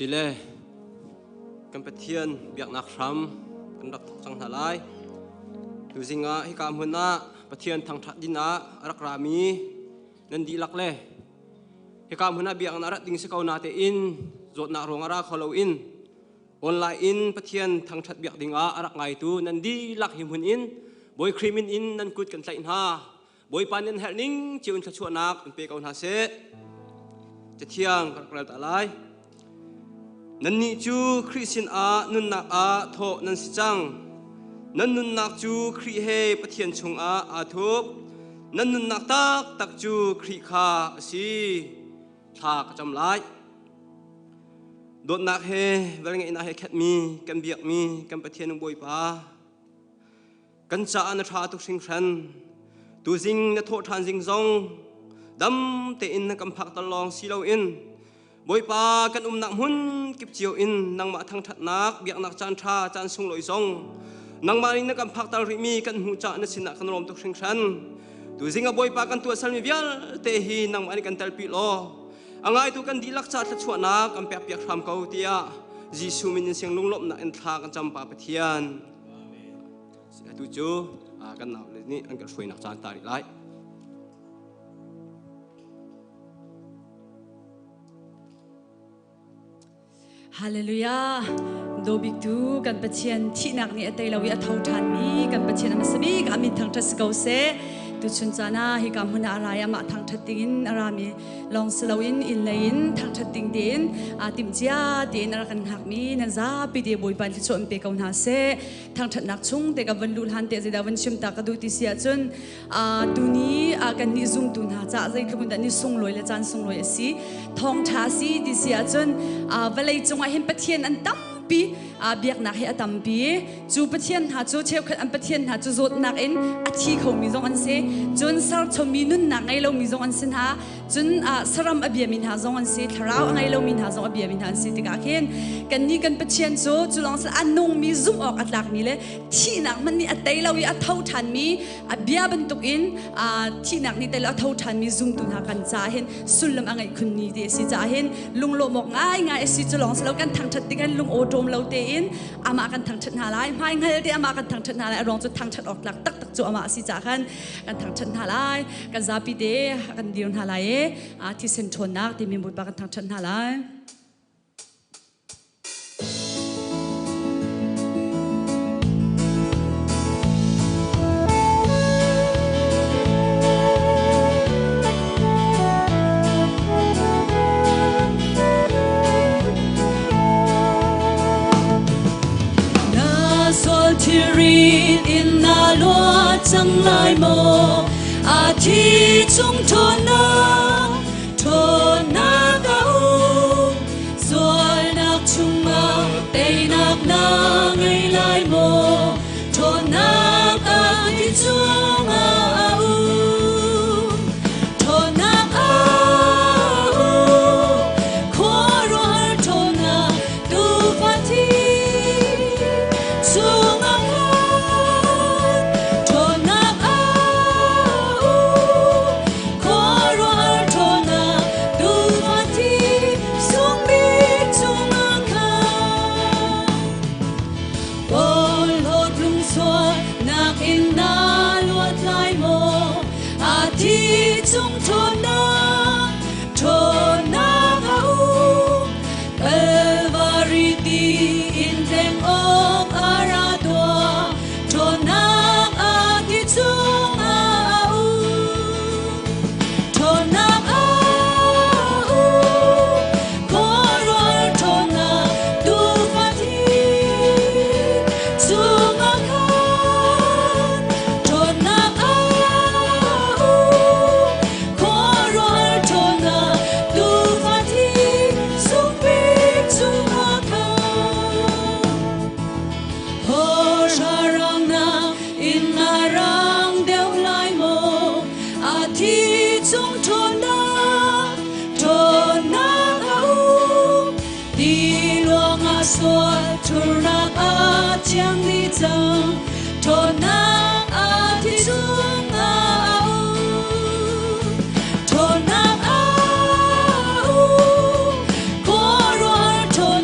Sile kan Pathian biaknak hram kan rak thawk cang hna lai. Tuzing ah hika hmun ah Pathian thangṭhat din ah a rak rami nan dihlak le hika hmun ah biakinn ah rat ding si ko na tein zawtnak ruang ah ra kho loin online in Pathian thangṭhat biak ding ah a rak ngaitu nan dihlak hi hmun in Bawi Khrih min in nan kut kan tlaih hna. Bawipa nih an herh ning cio in thluachuahnak in pe ko hna seh. Cathiang ka rak rel ta lai. Nannih cu Khrih sinah nunnak ah thawh nan si cang. Nan nunnak cu Khrih he Pathian chungah aa thup. Nan nunnak taktak cu Khrih kha a si. Thla ka cam lai. Dawtnak he velngeihnak he khatmi kan biakmi kan Pathian Bawipa Kan caah na ṭha tuk hringhran. Tuzing na thawh ṭhan zing zong dam tein na kan phakter lawng si loin Bawipa kan umnak hmun kip cio in nangmah thangṭhatnak biaknak caan ṭha caan sunglawi zong nangmah nih na kan phakter rihmi kan hmuh caah na sinah kan lawm tuk hringhran. Tuzing ah Bawipa kan tuahsermi vialte hi nangmah nih kan telpi law a ngaitu kan dihlak ca thluachuahnak kan pekpiak hram ko tiah Jesuh min in siang lunglawmhnak in thla kan cam Pa Pathian. Atu cu kan naule nih an kan hruainak caan ta rih lai. Hallelujah. Dobik tu kan Pathian thihnak nih a tei lo i a tho ṭhan mi kan Pathian a hmasa bik amin thangṭhat si ko seh. Tuchun caan ah hika hmun ah a ra i amah thangṭhat dingin a rami lawng si loin inn lei in thangṭhat ding tein aa timhcia tein a rak kan hngakmi nan zapi te Bawipa in thluachuah in pe ko hna seh. Thangṭhatnak chung te ka van luh hlan te zeidah van chim ta ka duh ti si ahcun tuni kan nih zumtu hna caah zeitluk in dah ni sunglawi le caan sunglawi a si. Thawngṭha si ti si ahcun vawlei cungah hin Pathian an tampi biaknak hi a tampi. Cu Pathian hna cu cheukhat an Pathian hna cu zawtnak in a thi khomi zong an si. Cun serchommi nunnak ngei lomi zong an si hna. Cun saram a biami hna zong an si. Thlarau a ngei lomi hna zong a biami hna an si tikah khin kannih kan Pathian cu cu lawng a nungmi zumh awk a tlakmi le thihnak hmanh nih a tei lo i a tho ṭhanmi a bia bantukin thihnak nih tei lo a tho ṭhanmi zumtu hna kan caah hin sullam a ngeih khun ni ti a si caah hin lunglawm awk ngaingai a si. Cu lawng si lo kan thangṭhat tik hin lung awṭawm lo tein amah kan thangṭhat hna lai hmainghal te amah kan thangṭhat hna lai a ruang cu thangṭhat awk tlak taktak cu amah a si caah khan kan thangṭhat hna lai kan zapi te kan dir hna lai i thisen ṭhawnnak timi Bawipa kan thangṭhat hna lai. Na sual thilri in na lua cang lai maw? A thi chung ṭhawnnak, ṭhawnnak a um. Sualnak chungah teinak na ngei lai maw? Ṭhawnnak a ti chungah a um. Ṭhawnnak a um. Khuaruahhar ṭhawnnak tuufa thi chungah khan ṭhawnnak a um. Khuaruahhar ṭhawnnak tuufa thi sungbik chungah khan Porhlawt lungsual nakin na luat lai maw? A thi chung ṭhawnnak, ṭhawnnak a um. Kalvari ti in tleng awk a ra tuah. Ṭhawnnak a thi chungah a um. Ṭhawnnak a um. Khuaruahhar ṭhawnnak tuufa thi chungah khan ṭhawnnak a um. Khuaruahhar ṭhawnnak tuufa thi sungpi chungah khan. Hawrarangnak in a rang deuh lai maw? A thi chung ṭhawnnak, ṭhawnnak a um. Ti luangah sual ṭhurnak a thiang dih cang. Ṭhawnnak a thi chungah a um. Ṭhawnnak a um. Khuaruahhar ṭhawnnak.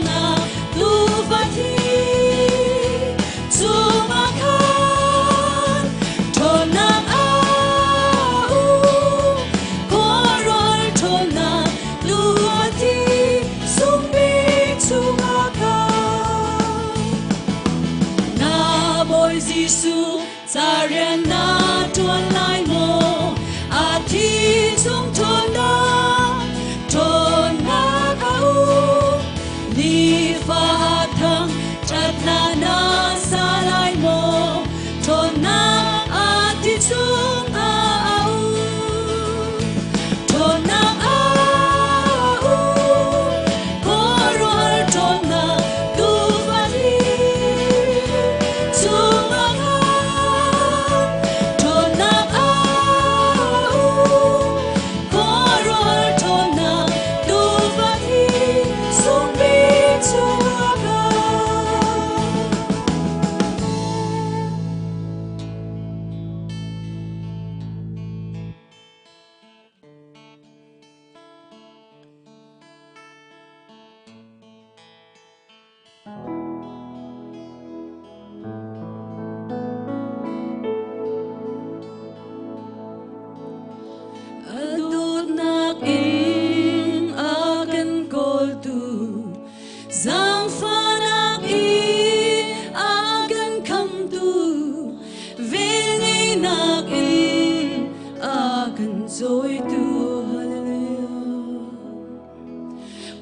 Zawitu Hallelujah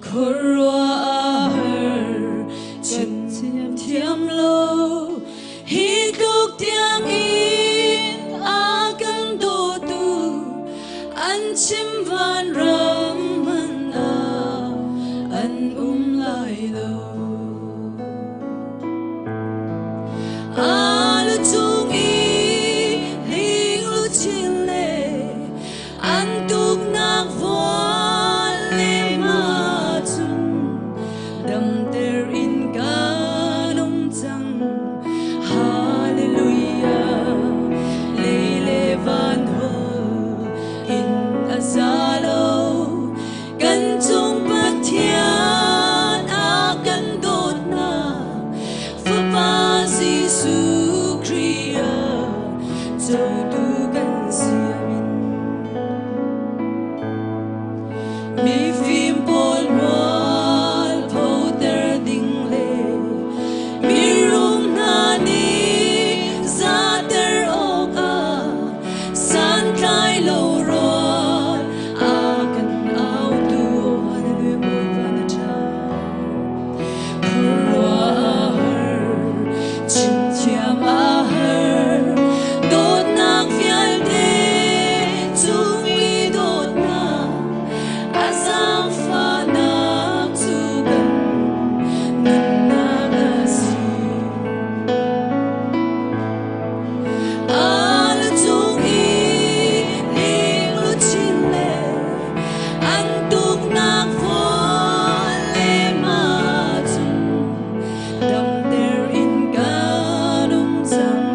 Khuaruah har chim thiam lo hi tluk tiang in a kan dawtu an chim van ram man ah an um lai lo. A lu cung i lingluchin le an tuknak vual le ma cun damter in kan um cang. Hallelujah, lei le van ho in a za lo. Kan cung Pathian a kan dawtnak Fapa Jesuh Khrih ah cotu kan si. Amen. Mifim pawl mual photer ding le mirum hna nih zater awkah santlai lo rawl a kan autu. Hallelujah, Bawipa na ṭha. Khuaruah a har, chim thiam a har, dawtnak vialte cung i dawtnak a zaangfahnak cu kan nunnak a si. A lu cung i lingluchin le an tuknak vual le ma cun damter in kan um cang.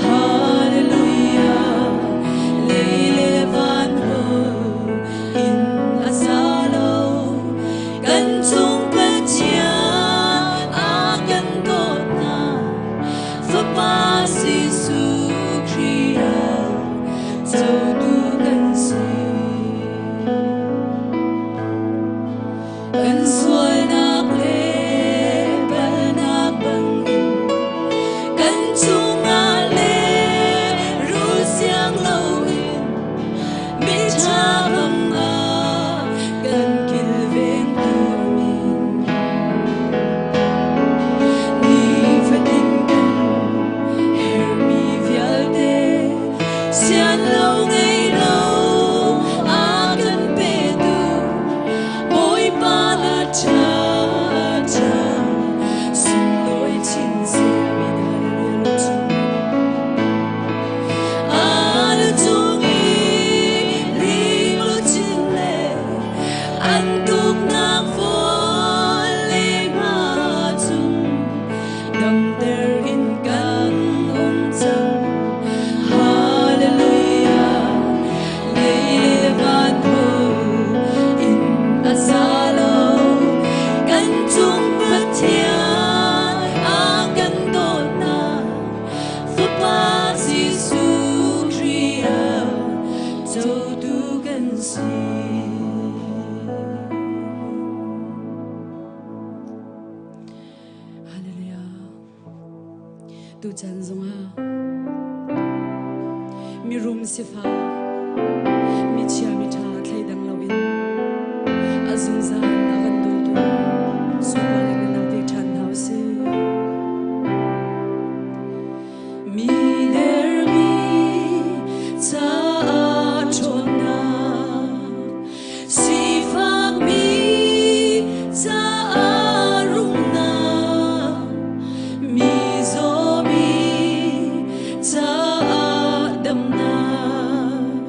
Hallelujah, lei le van ho in a za lo. Kan cung Pathian a kan dawtnak Fapa Jesuh Khrih ah cotu kan si. Kan sualnak le palhnak bangin kan cungah le rul siang loin miṭha bang ah kan kilvengtu amin. Nifatin kan herhmi vialte sian lo ngei lo a kan petu Bawipa na ṭha ṭha sunglawi chin seh. Amen. Hallelujah. A lu cung i lingluchin le an tuknak vual le hma cung damter in kan um cang. Hallelujah, lei le van ho in a za lo. Kan cung Pathian a kan dawtnak Fapa Jesuh Khrih ah cotu kan si. Hallelujah. Tuchan zongah mirum sifak michia miṭha thleidang loin a zungzal a kan dawtu sunpar le nunnak pek ṭhan hna u sih. Mi dermi caah ṭhawnnak, sifakmi caah rumnak, mi zawmi caah damnak.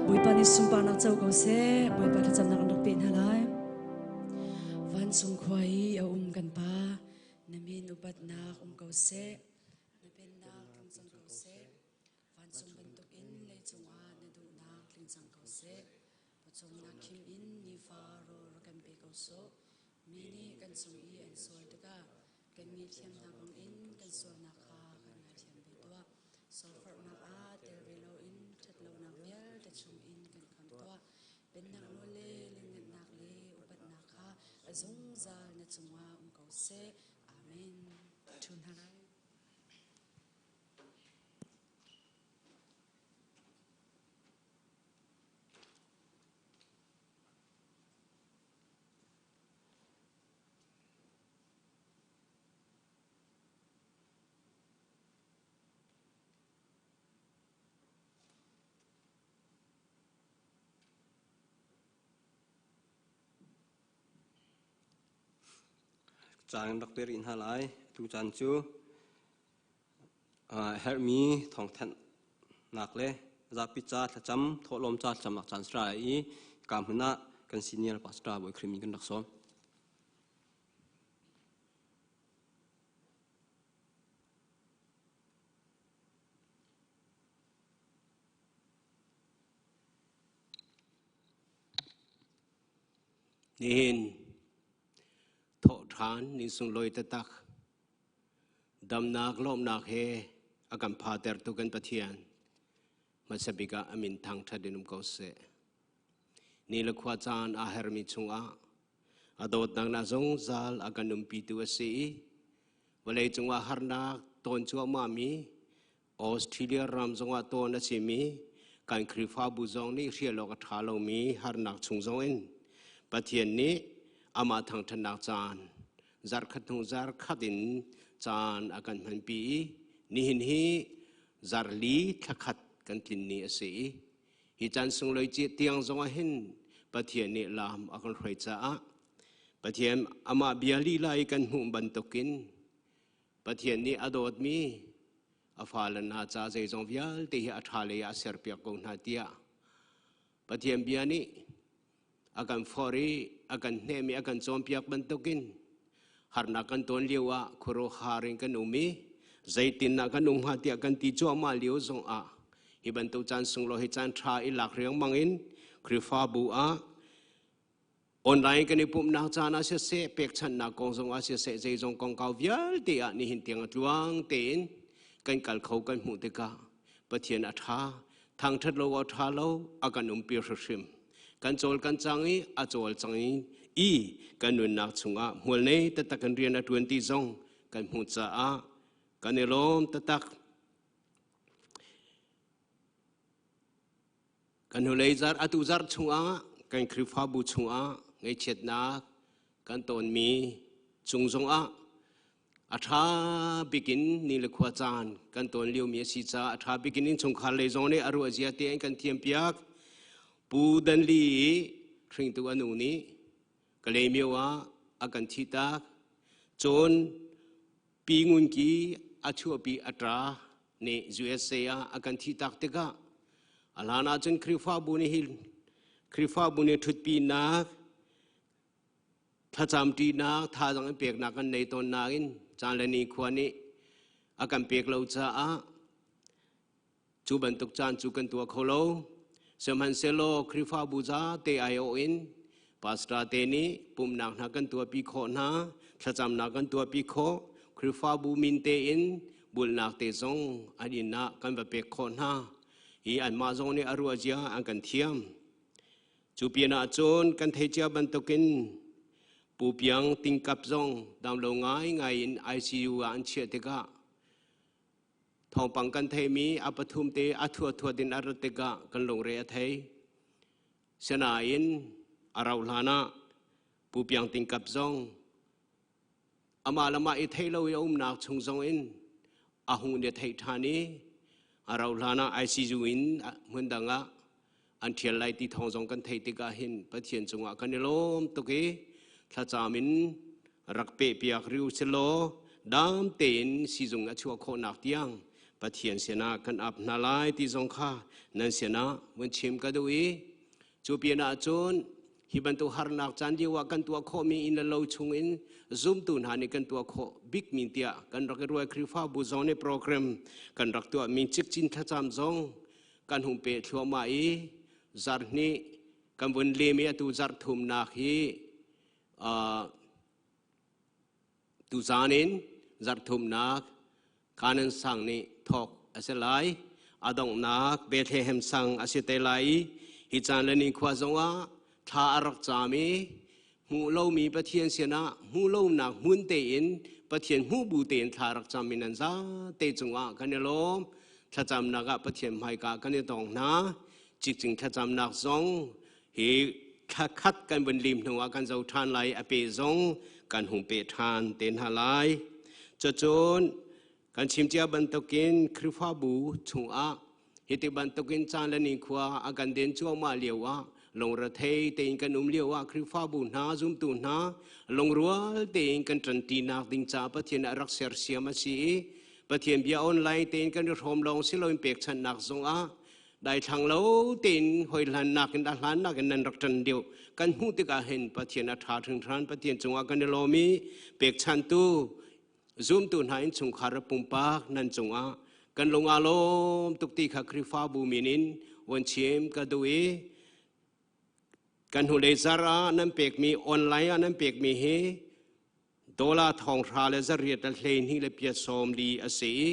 Bawipa nih sunparnak co ko seh. Bawipa thlacamnak an rak pe hna lai. Vancung khua i a um kan Pa, na min upatnak um ko seh. Na pennak tlung cang ko seh. Vancung bantukin leicung ah na duhnak tling cang ko seh. Pawcawmnak khim in nifa rawl rak kan pe ko sawh. Mi nih kan cung i an sual tikah kan ngaihthiam hna bangin kan sualnak kha kan ngaithiam ve tuah. Sualforhnak ah tel ve loin ṭhatlonak vialte chungin kan khamh tuah. Pennak nawl le lianngannak le upatnak kha a zungzal na cungah um ko seh. Amen. Ṭhu hna lai. Caan rak pe rih hna lai. Tu caan cu herhmi thawngthanhnak le zapi ca thlacam thawhlawm ca thlacamnak caan sra i ka hmun ah kan senior pastor Bawi Khrimi kan rak sawm. Nihin thawhṭhan ni sunglawi taktak damnak lawmhnak he a kan phatertu kan Pathian hmasa bik ah a min thangṭhat in um ko seh. Ni le khua caan aa hermi chungah a dawtnak na zungzal a kan umpitu a si i vawlei cungah harnak tawn cuahmahmi Australia ram zongah tawn a simi kan Khrihfabu zong nih hrial awk a ṭha lomi harnak chung zongin Pathian nih amah thangṭhatnak caan zarhkhat hnu zarhkhat in caan a kan hmanpi i nihin hi zarhli thlakhat kan tlin ni a si i hi caan sunglawi tiang zongah hin Pathian nih lam a kan hruai caah Pathian amah bia lila i kan hmuh bantukin Pathian nih a dawtmi a fale hna ca zeizong vialte hi a ṭha lei ah a serpiak ko hna tiah Pathian bia nih a kan forh i a kan hnem i a kan cawnpiak bantukin harnak kan ton lio ah khuaruahhar in kan um i zeitin ah kan um hnga tiah kan ti cuahmah lio zong ah hi bantuk caan sunglawi hi caan ṭha i lak riangmang in Khrihfabu ah Online kan i pumhnak caan ah siseh, pekchanhnak kong zong ah siseh, zeizong kongkau vialte ah nihin tiang a tluang tein kan kal kho kan hmuh tikah Pathian a ṭha, thangṭhat lo a ṭha lo, a kan umpi hrimhrim. Kan cawl kan cang i a cawl cang i kan nunnak chungah hmual nei taktak in rian a ṭuan ti zong kan hmuh caah kan i lawm taktak. Kan hnulei zarh atu zarh chungah kan Khrihfabu chungah ngaihchiatnak kan tonmi cung zongah a ṭha bik in ni le khua caan kan ton liomi a si caah a ṭha bik in innchungkhar lei zong nih a ruah zia tein kan thiampiak. Pu Dan Li i hringtu a nu nih Kalaymyo ah a kan thihtak. Cun Pi Ngun Ki a chuahpi a ṭa nih USA ah a kan thihtak tikah a hlan ahcun Khrihfabu nih hi Khrihfabu nih ṭhutpinak thlacamṭinak thazaang in peknak kan nei tawn nain caan le nikhua nih a kan pek lo caah Cu bantuk caan cu kan tuah kho lo. Sihmanhsehlaw Khrihfabu zate aiawh in pastor te nih pumhnak hna kan tuahpi khawh hna, thlacamnak kan tuahpi khawh, Khrihfabu min tein bulnak te zong an inn ah kan va pek khawh hna. Hi anmah zong nih a ruah zia an kan thiam. Cu pin ah cun kan thei cia bantukin Pu Piang Tingkap zong damlo ngaingai in ICU ah an chiah tikah Thawngpang kan theimi a pathum te a thuathuat in a rat tikah kan lungre a thei. Sinain a rauh hlan ah Pu Piang Ting Kap zong amah le mah i thei lo i a umnak chung zong in a hung ne theih ṭhan i a rauh hlan ah ICU in hmun dang ah an ṭhial lai ti thawng zong kan theih tikah hin Pathian cungah kan i lawm tuk i thlacam in rak pehpiak riu selaw dam tein sizung a chuah khawhnak tiang Pathian sinah kan ap hna lai ti zong kha nan sinah vun chim ka duh i cu pinah cun hi bantuk harnak caan lio ah kan tuah khawhmi inn le lo chungin zumtu hna nih kan tuah khawh bikmi tiah kan rak i ruai. Khrihfabu zong nih program kan rak tuahmi cikcin thlacam zong kan hung peh thluahmah i zarhhnih kan vun lim i atu zarh thumnak hi tuzaan in zarh thumnak Kanan sang nih thawk a si lai. A donghnak Bethlehem sang a si te lai i hi caan le nikhua zongah thla a rak caam i hmuh lomi Pathian sinah hmuh lonak hmun tein Pathian hmuh bu tein thla rak cam in an zate cungah kan i lawm. Thlacamnak ah Pathian hmaika kan i tong hna. Cikcing thlacamnak zong hi thla khat kan vun lim hnu ah kan zo ṭhan lai, a pe zong kan hung pe ṭhan te hna lai. Cucun kan chim cia bantukin Khrihfabu chungah hiti bantukin caan le nikhua a kan den cuahmah lio ah, lungrethei tein kan um lio ah, Khrihfabu hna, zumtu hna lungrual tein kan ṭanṭinak ding ca Pathian a rak sersiam a si i Pathian bia online tein kan i hrawm lawng si loin pekchanhnak zongah daithlang lo tein hoi hlan nakin a hlan nakin nan rak ṭan deuh kan hmuh tikah hin Pathian a ṭha hringhran. Pathian cungah kan i lawm i pekchantu zumtu hna in chungkhar pumpak nan cungah kan lung aa lawm tuk ti kha Khrihfabu min in von chim ka duh i kan hnulei zar ah nan pekmi, online ah nan pekmi hi dollar 900 le 800 le 12 le piat 40 a si i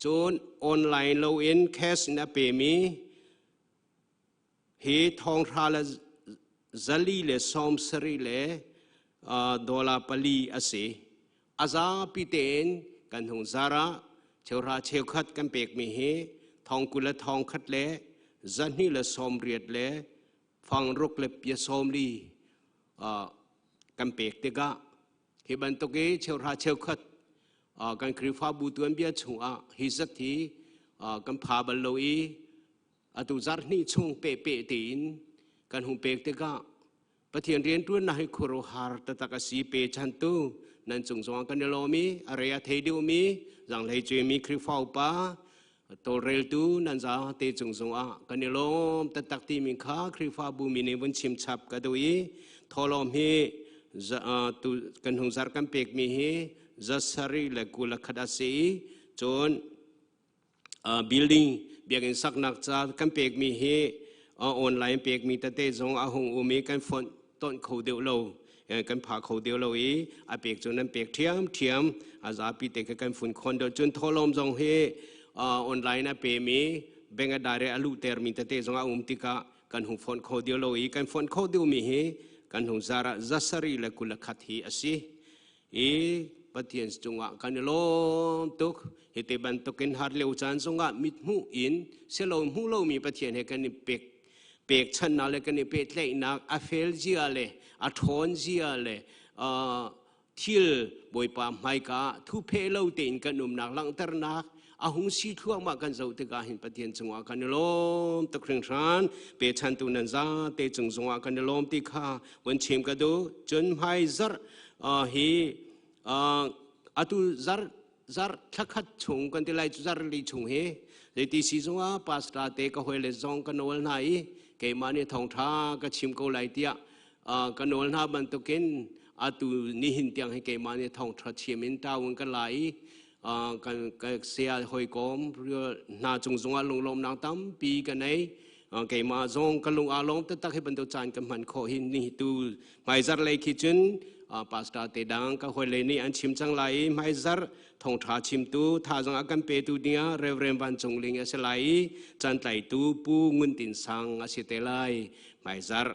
cun online loin cash in a pemi hi 900 le 400 le 70 le dollar 4 a si. A zapi tein kan hung zar ah cheuhra cheukhat kan pekmi hi 20,000 le 1,100 le 280 le 86 le pia 40 kan pek tikah hi bantuk i cheuhra cheukhat kan Khrihfabu tuanbia chungah hi zat hi kan pha bal lo i atu zarh hnih chung pe pe tein kan hung pek tikah Pathian rianṭuannak hi khuaruahhar taktak a si. Pe chantu nan cung zongah kan i lawm i a re a thei deuhmi zaanghlei cuimi Khrihfa upa tawlreltu nan za te cung zongah kan i lawm taktak timi kha Khrihfabu mi nih vun chim chap ka duh i thawhlawm hi kan hung zar kan pekmi hi 721 le 21 a si i cun building biakinn saknak ca kan pekmi hi online pekmi tete zong a hung um i kan fonh tonh kho deuh lo, kan pha kho deuh lo i a pek cu nan pek ṭhiam ṭhiam, a zapi te kan fun khon deuh. Cun thawhlawm zong hi online a pemi bank a direct a luhtermi tete zong a um tikah kan hung fonh kho deuh lo i kan fonh kho deuhmi hi kan hung zar ah 721 hi a si i Pathian cungah kan i lawm tuk. Hiti bantukin har lio caan zongah mithmuh in silo hmuh lomi Pathian he kan i pek pekchannak le kan i pehtlaihnak a fel zia le a ṭhawn zia le thil Bawipa hmaika thuphe lo tein kan umnak langhternak a hung si thluahmah kan zoh tikah hin Pathian cungah kan i lawm tuk hringhran. Pechantu nan za te cung zongah kan i lawm ti kha vun chim ka duh. Cun hmai zarh hi atu zarh zarh thlakhat chung kan ti lai cu, zarh li chung hi zeiti si zongah pastor te ka hawile zong ka nawl hna i keimah nih thawngṭha ka chim ko lai tiah ka nawl hna bantukin atu nihin tiang hi keimah nih thawngṭha chim in tawin ka la i kan ka saya hawikom hna cung zongah lunglawmnak tampi ka nei. Keimah zong ka lung aa lawm taktak hi bantuk caan ka hman khawh hi. Ni tu hmaizarh lei khi cun pastor te dang ka hawile nih an chim cang lai i hmaizarh thawngṭha chimtu thazang a kan petu dingah Reverend Van Cung Ling a si lai i cantlaitu Pu Ngun Tin Sang a si te lai. Hmaizarh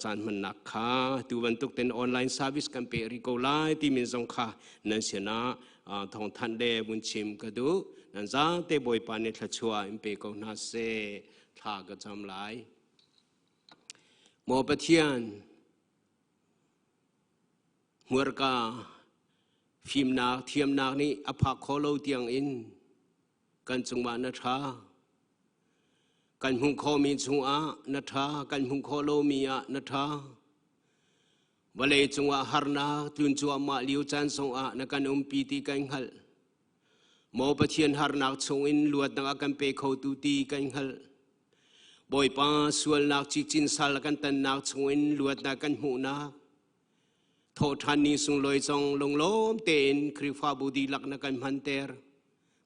caan hmannak kha tu bantuk ten online service kan pe rih ko lai timin zong kha nan sinah thawngthanh le vun chim ka duh. Nan zate Bawipa nih thluachuah in pe ko hna seh. Thla ka cam lai. Maw Pathian, hmurka fimnak thiamnak nih a phak kho lo tiang in kan cungah na ṭha. Kan hmuh khawhmi chungah na ṭha, kan hmuh khawh lomi ah na ṭha. Vawlei cungah harnak tlun cuahmah lio caan zongah na kan umpi ti kan hngalh. Maw Pathian harnak chungin luatnak a kan pe khotu ti kan hngalh. Bawipa sualnak cikcin sal kan tannak chungin luatnak kan hmuhnak. Thawhṭhan ni sunglawi zong lunglawm tein Khrihfabu dihlak na kan hmanter.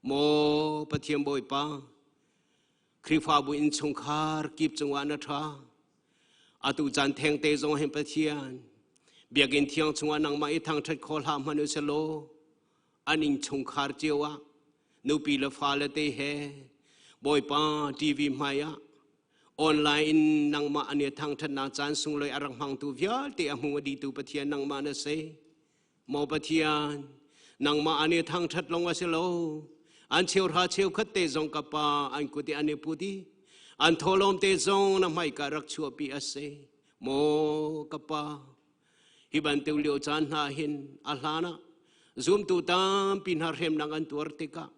Maw Pathian Bawipa, Khrihfabu innchungkhar kip cungah na ṭha. Atu caan thengte zong hin Pathian, biakinn thiang chungah nangmah i thangṭhat kho hlah hmanh u selaw, an innchungkhar cio ah nupi le fale te he Bawipa TV hmai ah online in nangmah an i thangṭhatnak caan sunglawi a rak hmangtu vialte a hmu a ditu Pathian nangmah na si. Maw Pathian, nangmah an i thangṭhat lawng a si lo. An cheuhra cheukhat te zong ka pa an kut i an i put i an thawhlawm te zong na hmaika rak chuahpi a si. Maw ka pa, hi bantuk lio caan hna hin a hlan ah zumtu tampi hna hremnak an tuar tikah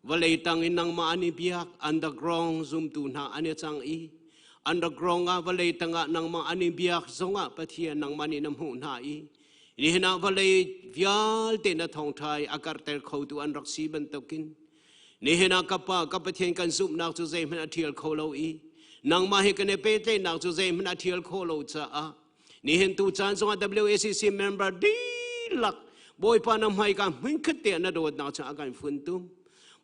vawlei tang in nangmah an i biak underground zumtu hna an i cang i underground ah vawlei tangah nangmah an i biak zongah Pathian nangmah nih na hmuh hna i nihin ah vawlei vialte na thawngṭha i a karhter khotu an rak si bantukin nihin ah ka pa ka Pathian kan zumhnak cu zeihmanh a ṭhial kho lo i nangmah he kan i pehtlaihnak cu zeihmanh a ṭhial khawh lo caah Nihin tu caan zongah WACC member dihlak Bawipa na hmaika hmunkhat te na dawtnak cu a kan funtu.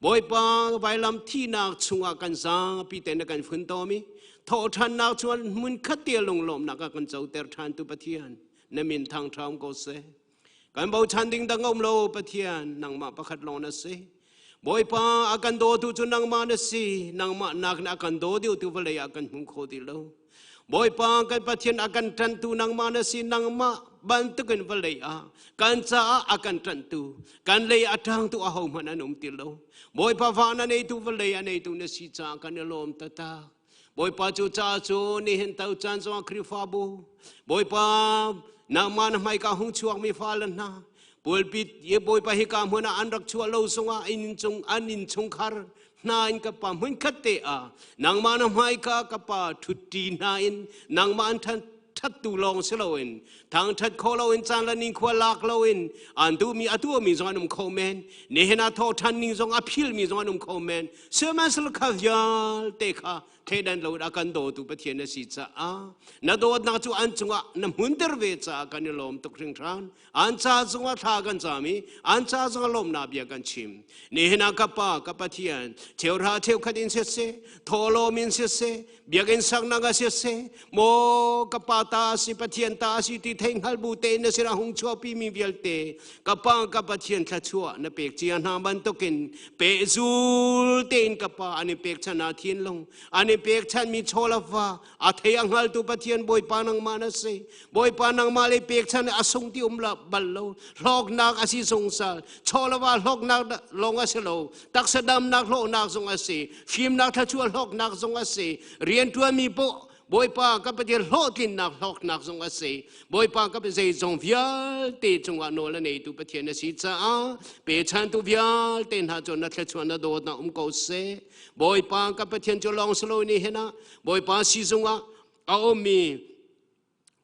Bawipa vailam thihnak chungah kan zapi te na kan funtomi thawhṭhannak chuan hmunkhat te lunglawmnak a kan coter ṭhan tu Pathian na min thangṭha um ko seh. Kan bochan ding dang um lo Pathian nangmah pakhat lawng na si. Bawipa a kan dawtu cu nangmah na si. Nangmah nak na kan daw deuh tu vawlei ah kan hmu kho ti lo. Bawipa kan Pathian a kan ṭanhtu nangmah na si nangmah bantukin vawlei ah kan caah a kan ṭanhtu kan lei a ṭangtu ahohmanh an um ti lo. Bawipa va na neitu vawlei a neitu na si caah kan i lawm taktak. Bawipa cu caah cu nihin to caan zongah Khrihfabu Bawipa nangmah na hmaika hung chuakmi fale hna pulpit ye Bawipa hika hmun ah an rak chuah lo zongah inn cung an innchungkhar hna in ka pa hmunkhat te ah nangmah na hmaika ka pa ṭhutti hna in nangmah an ṭhattu lawng si loin thangṭhat kho loin caan le nikhua lak loin an duhmi a tuahmi zong an um kho men nihin ah thawh ṭhan ning zong a philmi zong an um kho men sihmanhsehlaw kha vialte kha thleidan loin a kan dawtu Pathian na si caah na dawtnak cu an cungah na hmunter ve caah kan i lawm tuk hringhran An ca zongah thla kan cam i an ca zongah lawmhnak bia kan chim. Nihin ah ka Pa, ka Pathian, cheuhra cheukhat in siseh, thawhlawm in siseh, biakinn saknak ah siseh, maw ka Pa ta a si, Pathian ta a si ti thei hngal bu tein na sinah hung chuahpi mi vialte, ka Pa, ka Pathian thluachuah na pek cia hna bantukin pehzul tein ka Pa an i pekchanh ah thinlung, an i pekchanhmi chaw le va, a thei a hngaltu Pathian Bawipa nangmah na si. Bawipa nangmah le pekchan a sung ti um la bal lo hlawknak a si zungzal chawlava hlawknak lawng a si lo taksa damnak hlawknak zong a si fimnak thluachuah hlawknak zong a si rianṭuanmi poh Bawipa ka Pathian hlawhtlinnak hlawknak zong a si Bawipa ka zeizong vialte cungah nawl a neitu Pathian a si caah pechantu vialte hna cu na thluachuah na dawtnak um ko seh Bawipa ka Pathian cu lawng si lo ni hin ah Bawipa sizung ah a ummi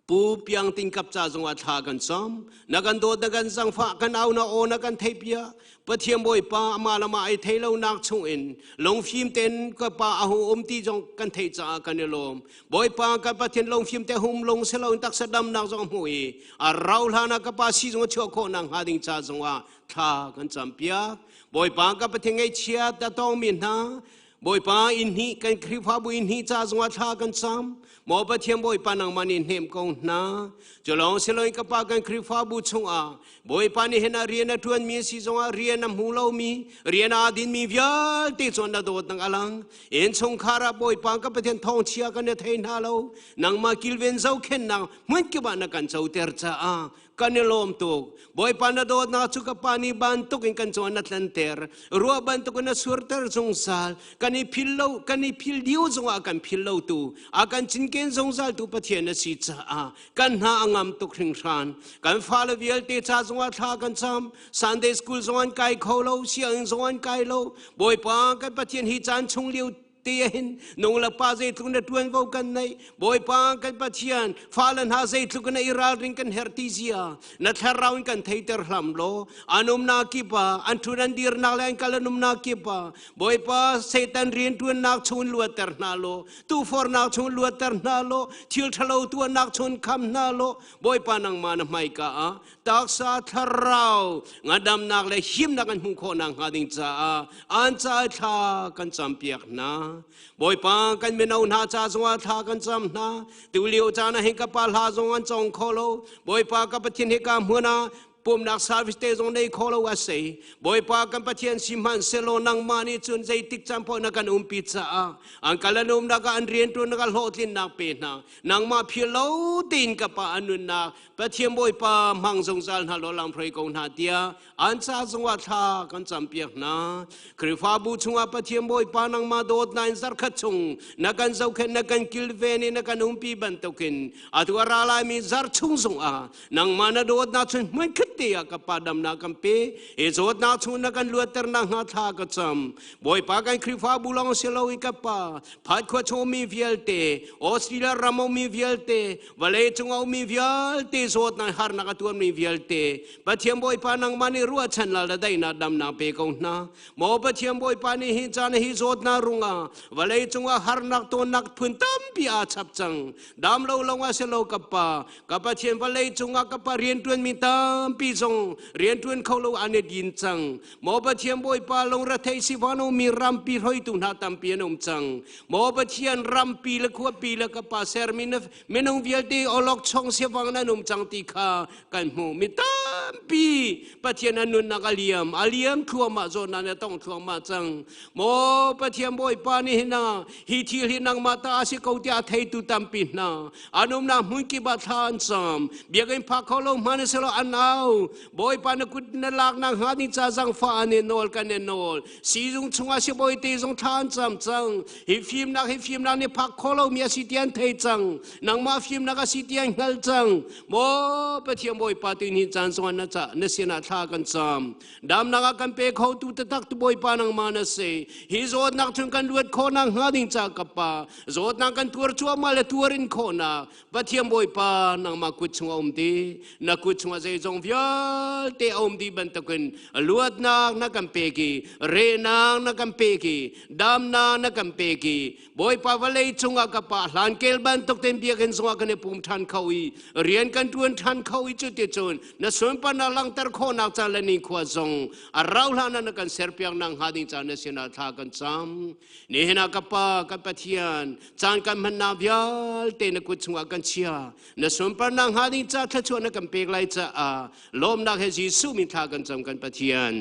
Pu Piang Ting Kap ca zongah thla kan cam. Na kan dawt na kan zangfah kan au na aw na kan theih piak. Pathian Bawipa amah lamah ai thei lo nak chung in lungfim ten ka pa a hung um ti zong kan theih caah kan i lawm. Bawipa kan Pathian lungfim te hum lung si lo in taksa damnak zong hmu i a rau hlan ah ka pa si zong a chuah khawh nak hnga ding ca zongah thla kan cam piak. Bawipa ka Pathian ngaihchiat a tongmi hna Bawipa inn hi kan Khrihfabu inn hi ca zongah thla kan cam. Maw Pathian Bawipa nangmah nih hnem ko hna. Cu lawng si loin ka pa kan Khrihfabu chungah Bawipa nih hin a rian a ṭuanmi si zongah rian a hmu lomi, rian aa dinmi vialte cu na dawtnak a lang. Innchungkhar ah Bawipa ka Pathian thawngchia kan i thei hna lo. Nangmah kilven zohkhenhnak hmunkip ah na kan coter caah kan i lawm tuk. Bawipa na dawtnak cu ka pa nih bantuk in kan cungah na tlanter. Ruah bantuk in na surter zungzal. Kan i phil lo, kan i phil diu zungah kan phil lo tu, a kan cinken zungzal tu Pathian na si caah kan hna a ngam tuk hringhran. Kan fale vialte ca zungah thla kan cam. Sunday school zong an kai kho lo, sianginn zong an kai lo. Bawipa kan Pathian hi caan chung lio te hin nung le pa zeitluk na ṭuanvo kan neih Bawipa kan Pathian fale hna zeitluk na i ralring kan herh ti zia na thlarau in kan theiter hlam law an umnak kip ah an ṭhut an dirnak le an kal an umnak kip ah Bawipa Satan rianṭuannak chung luatter hna law tufornak chung luatter hna law thil ṭhalo tuahnak chung kham hna law Bawipa nangmah na hmaika ah taksa thlarau ngandamnak le himnak an hmuh khawh nakhnga ding caah an ca thla kan campiak hna. Bawipa kan mino hna ca zongah thla kan cam hna. Tulio caan ah hin ka pa hla zong an cawng kho lo. Bawipa ka Pathian hika hmun ah pumnak service te zong nei kho lo a si. Bawipa kan Pathian si hmanhsehlaw nangmah nih cun zeitik caan paoh na kan umpi caah an kal an umnak ah an rianṭuannak ah hlawhtlinnak pe hna. Nangmah phil lo tein ka pa an nunnak Pathian Bawipa hmang zungzal hna law lam hruai ko hna tiah an ca zongah thla kan campiak hna. Khrihfabu chungah Pathian Bawipa nangmah dawtnak in zarkhat chung na kan zohkhenh na kan kilven i na kan umpi bantukin atu a ra laimi zarh chung zongah nangmah na dawtnak chun hmunkhat te ah ka pa damnak kan pe i zawtnak chung na kan luatter nakhnga thla ka cam. Bawipa kan Khrihfabu lawng si loin ka pa phat khua chung mi vialte Australia ram mi vialte vawlei cung a ummi vialte zawtnak harnak a tuarmi vialte Pathian Bawipa nangmah nih ruahchan lal le daihnak damnak pe ko hna. Maw Pathian Bawipa nih hi caan hi zawtnak rungah vawlei cungah harnak tonnak phun tampi aa chap cang. Dam lo lawng ah si lo ka pa, ka Pathian vawlei cungah ka pa rianṭuanmi tampi zong rianṭuan kho lo an i din cang. Maw Pathian Bawipa lungrethei sifano mi rampi hroitu hna tampi an um cang. Maw Pathian rampi le khuapi le ka pa sermi na minung vialte olok chong sifang nan um cang ti kha kan hmuh. Mi tampi Pathian an nunnak a liam, a liam thluahmah zawn na tong thluahmah cang. Maw Pathian Bawipa nih hina hi thil hi nangmah ta a si ko tiah a theitu tampi hna. An umnak hmun kip ah thla an cam. Biakinn phak kho lo hmanh selaw an au. Bawipa na kut na laknak hnga ding ca zangfah an i nawl kan i nawl. Sizung chungah sibawi te zong thla an cam cang. Hi fimnak hi fimnak nih phak kho lomi a si ti an thei cang. Nangmah fimnak a si ti an hngal cang. Maw Pathian Bawipa tu ni caan zongah na ca na sinah thla kan cam. Damnak ah kan pe kho tu taktak tu Bawipa nangmah na si. Hi zawtnak chung kan luat khawhnak hnga ding ca ka pa. Zawtnak kan tuar cuahmah le tuar in khawhnak Pathian Bawipa nangmah kut chungah um ti na kut chungah zeizong vialte a um dih bantukin luatnak na kan pek i rehnak na kan pek i damnak na kan pek i Bawipa vawlei cungah ka pa hlankel bantuk ten biakinn zongah kan i pum ṭhan kho i rian kan ṭuan ṭhan kho i cuticun na sunparnak langhter khawhnak ca le nikhua zong a rau hlan ah na kan serpiak nak hnga ding ca na sinah thla kan cam. Nihin ah ka Pa, kan Pathian, caan kan hmannak vialte na kut chungah kan chia. Na sunparnak hnga ding ca thluachuah na kan pek lai caah lawmnak he Jesuh min thla kan cam kan Pathian.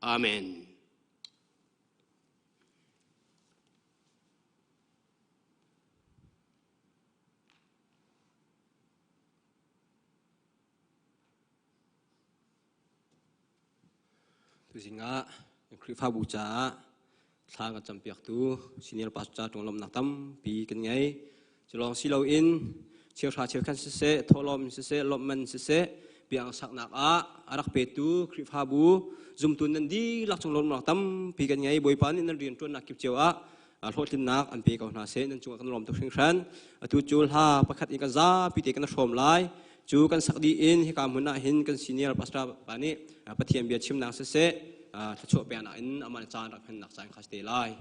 Amen. Tuzing ah Khrihfabu caah thla kan campiaktu senior pastor ṭunglawmhnak tampi kan ngei. Cu lawng si loin cheuhra cheukhat siseh, thawhlawm siseh, lawmhman siseh, biang saknak ah a rak petu Khrihfabu zumtu nan dihlak cung lawmhnak tampi kan ngei. Bawipa nih nan rianṭuannak kip cio ah hlawhtlinnak an pe ko hna seh. Nan cungah kan lawm tuk hringhran. Atu cu hla pakhat in kan zapi te kan hrawm lai. Cu kan sak dih in hika hmun ah hin kan senior pastor pa nih Pathian bia chimnak siseh thluachuah peknak in amah caan rak hmannak caan kha si te lai.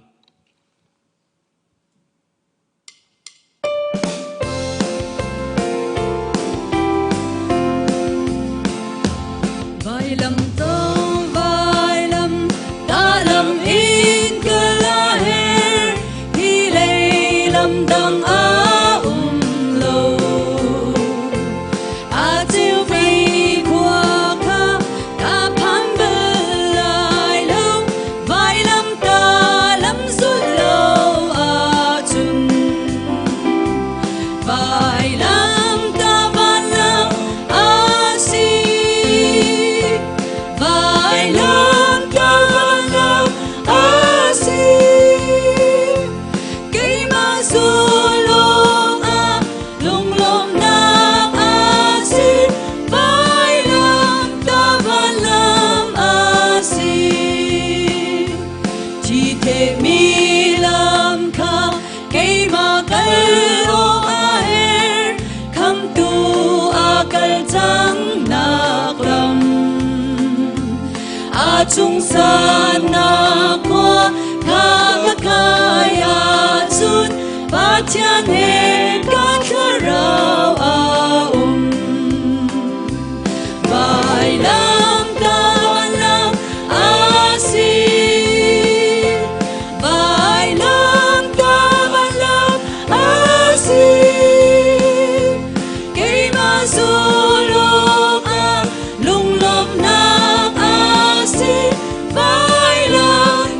Vailam tong vailam ta lam in kala her hi lei lam dang a um lo. A cheu mei khua kha ka phan bal lai lo, vailam ta lam. cung sannak khua kha ka kai ahcun Pathian he ka thlarau a um. Vailam lam a si. Vailam lam a si. Keimah zuluk ah lunglawmhnak a si. Vailam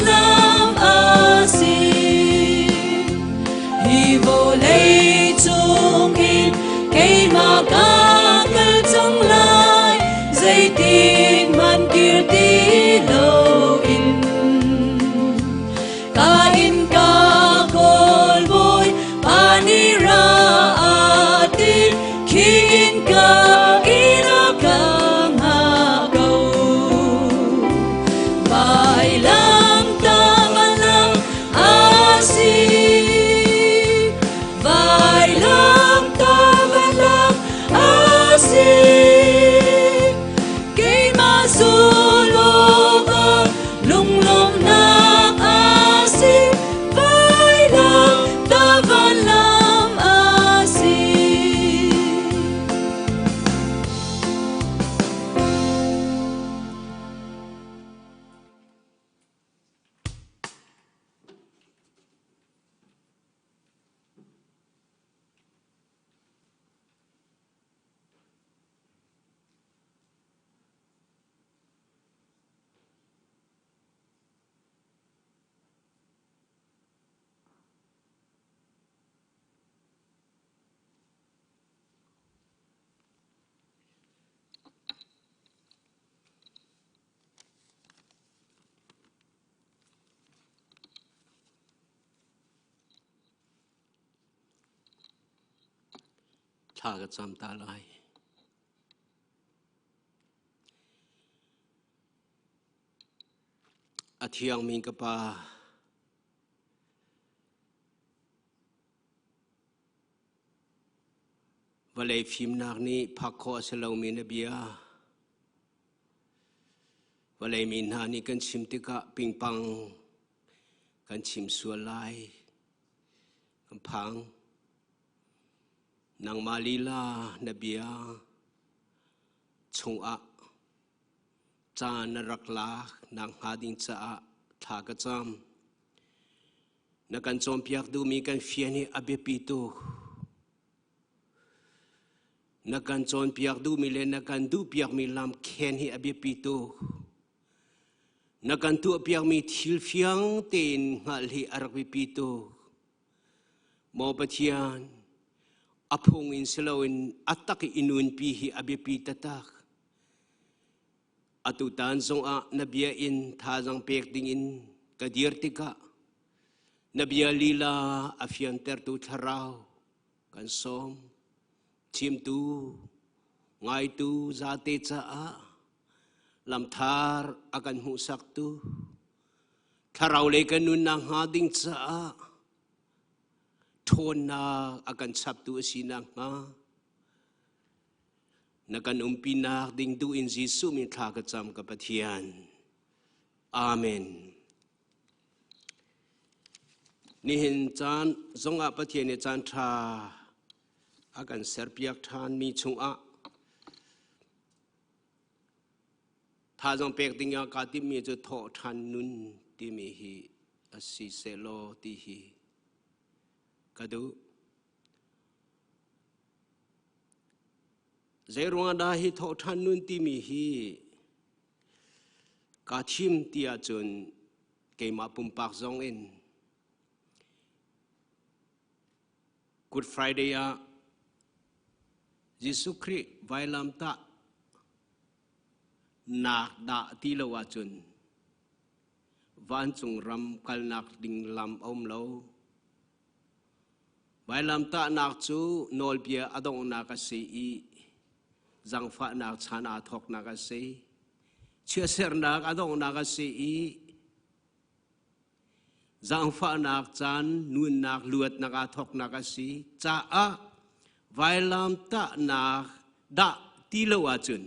lam a si. Hi vawlei cungin keimah ka kal cang lai, zeitik hmanh kir ti loin. Ka inn ka kawl bawi pa nih ra a ti, khi inn ka inn a ka hngah ko. Vailam tang a lang a si. Vailam tang a lang a si. Keimah zulawk ah lunglawmhnak a si. Vailam ta vanlam a si. Thla ka cam ta lai. A thiangmi ka pa, Vawlei fimnak nih phak khawh a si lomi na bia. Vawlei mi hna nih kan chim tikah pingpang kan chim sual lai. Kan phang. Nangmah lila na bia chungah ca na rak lak nak hnga ding caah thla ka cam. Na kan cawnpiak duhmi kan fian hi a biapi tuk. Na kan cawnpiak duhmi le na kan duhpiakmi lam khen hi a biapi tuk. Na kan tuahpiakmi thil fiang tein hngalh hi a rak biapi tuk. Maw Pathian, a phung in si loin a tak i nunpi hi a biapi taktak. Atutan zongah na bia in thazaang pek dingin ka dir tikah na bia lila a fiantertu thlarau kan sawm. Chimtu, ngaitu zate caah lamthar a kan hmuhsaktu thlarau lei kan nunnak hnga ding caah ṭhawnnak a kan chaptu a si nakhnga Na kan umpinak ding duh in Jesuh min thla ka cam ka Pathian. Amen. Nihin caan zongah Pathian nih caan ṭha a kan serpiak ṭhanmi chungah thazaang pek dingah kaa timhmi cu thawh ṭhan nun timi hi a si sehlaw ti hi ka duh. Zeiruangah dah hi thawhṭhan nun timi hi kaa thim ti ahcun keimah pumpak zong in Good Friday ah Jesuh Khrih vailamtah nak dah ti lo ahcun vancung ram kalnak ding lam a um lo. Vailamtahnak cu nawlbia a donghnak a si i zaangfahnak chan aa thawknak a si. Chiatsernak a donghnak a si i zaangfahnak caan nunnak luatnak aa thawknak a si caah vailamtahnak dah ti lo ahcun.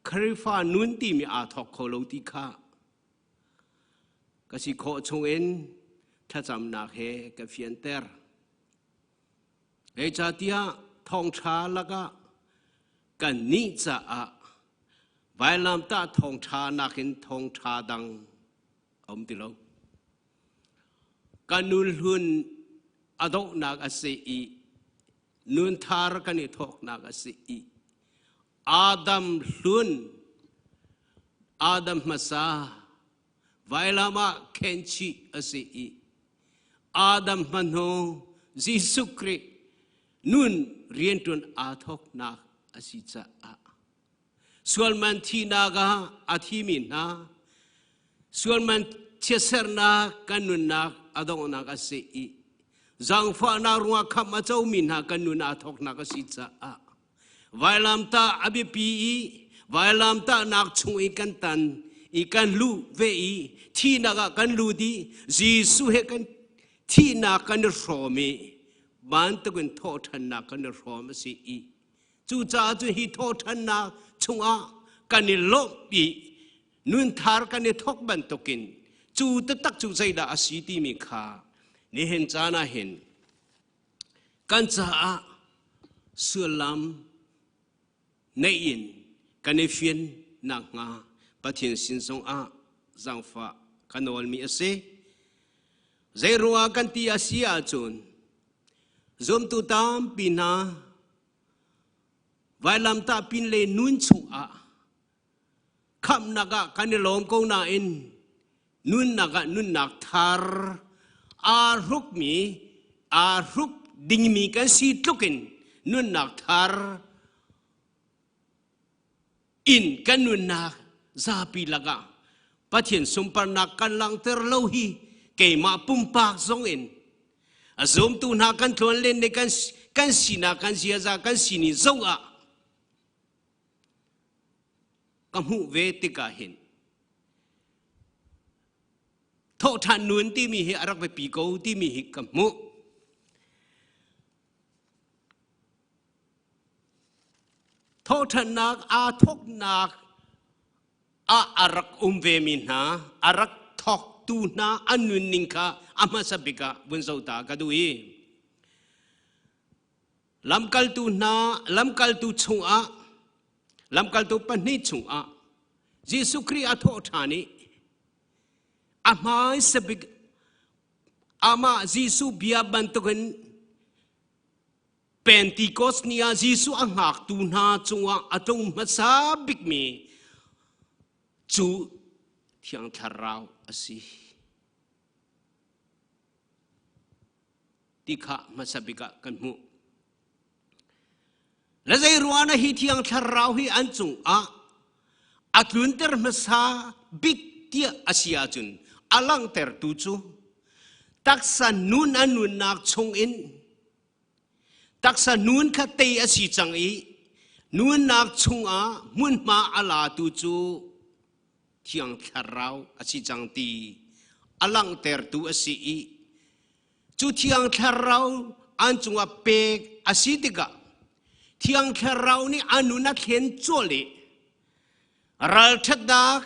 Khrihfa nun timi aa thawk kho lo ti kha ka si khawh chungin thlacamnak he ka fianter. Zeicahtiah thawngṭha lakah kannih caah vailamtah thawngṭha nakin thawngṭha dang a um ti lo. Kan nun hlun a donghnak a si i nun thar kan i thawknak a si i Adam hlun Adam hmasa vailam ah khenchih a si i Adam hmahnu Jesuh Khrih nun rianṭuan aa thawknak a si caah sualman thihnak ah a thimi hna sualman chiatsernak kan nunnak a donghnak a si i zaangfahnak ruangah khamh a comi hna kan nun aa thawknak a si caah vailamtah a biapi i vailamtahnak chung i kan tan i kan luh ve i thihnak ah kan lut i Jesuh he kan thihnak kan i hrawm i bantukin thawhṭhannak kan i hrawm a si i cucaah cun hi thawhṭhannak chungah kan i lawmh i nunthar kan i thawk bantukin cu taktak cu zeidah a si timi kha nihin caan ah hin Kan caah sullam neih in kan i fian nakhnga Pathian sin zongah zaangfah ka nawlmi a si. Zeiruangah kan ti a si ahcun zumtu tampi hna vailamtah pinlei nun chungah Khamhnak ah kan i lawm ko nain nunnak ah nunnak thar aa hrukmi aa hruk dingmi kan si tluk in nunnak thar in kan nunnak zapi lakah Pathian sunparnak kan langhter lo hi keimah pumpak zong in a zumtu hna kan tluan len le kan kan sinak kan ziaza kan sining zong ah Ka hmuh ve tikah hin thawhṭhan nun timi hi a rak biapi ko timi hi ka hmuh. Thawhṭhannak aa thawknak ah a rak um vemi hna, a rak thawktu hna an nunning kha a hmasa bik ah vun zoh ta ka duh i Lamkaltu hna lamkaltu chungah lamkaltu pahnih chungah Jesuh Khrih a thawh ṭhan i a hmaisa bik amah Jesuh bia bantukin Pentecost ni ah Jesuh a hngaktu hna cungah a tlung hmasa bikmi cu Thiang Thlarau a si. Ti kha hmasa bik ah kan hmuh. Le zei ruah na hi thiang thlarau hi an cungah a tlunter hmasa bik tiah a si ahcun a langhtertu cu taksa nun a nunnak chungin taksa nun kha tei a si cang i nunnak chungah hmunhma a latu cu thiang thlarau a si cang ti a langhtertu a si i cu thiang thlarau an cungah pek a si tikah thiang thlarau nih a nun a thlen cawlh i ralṭhatnak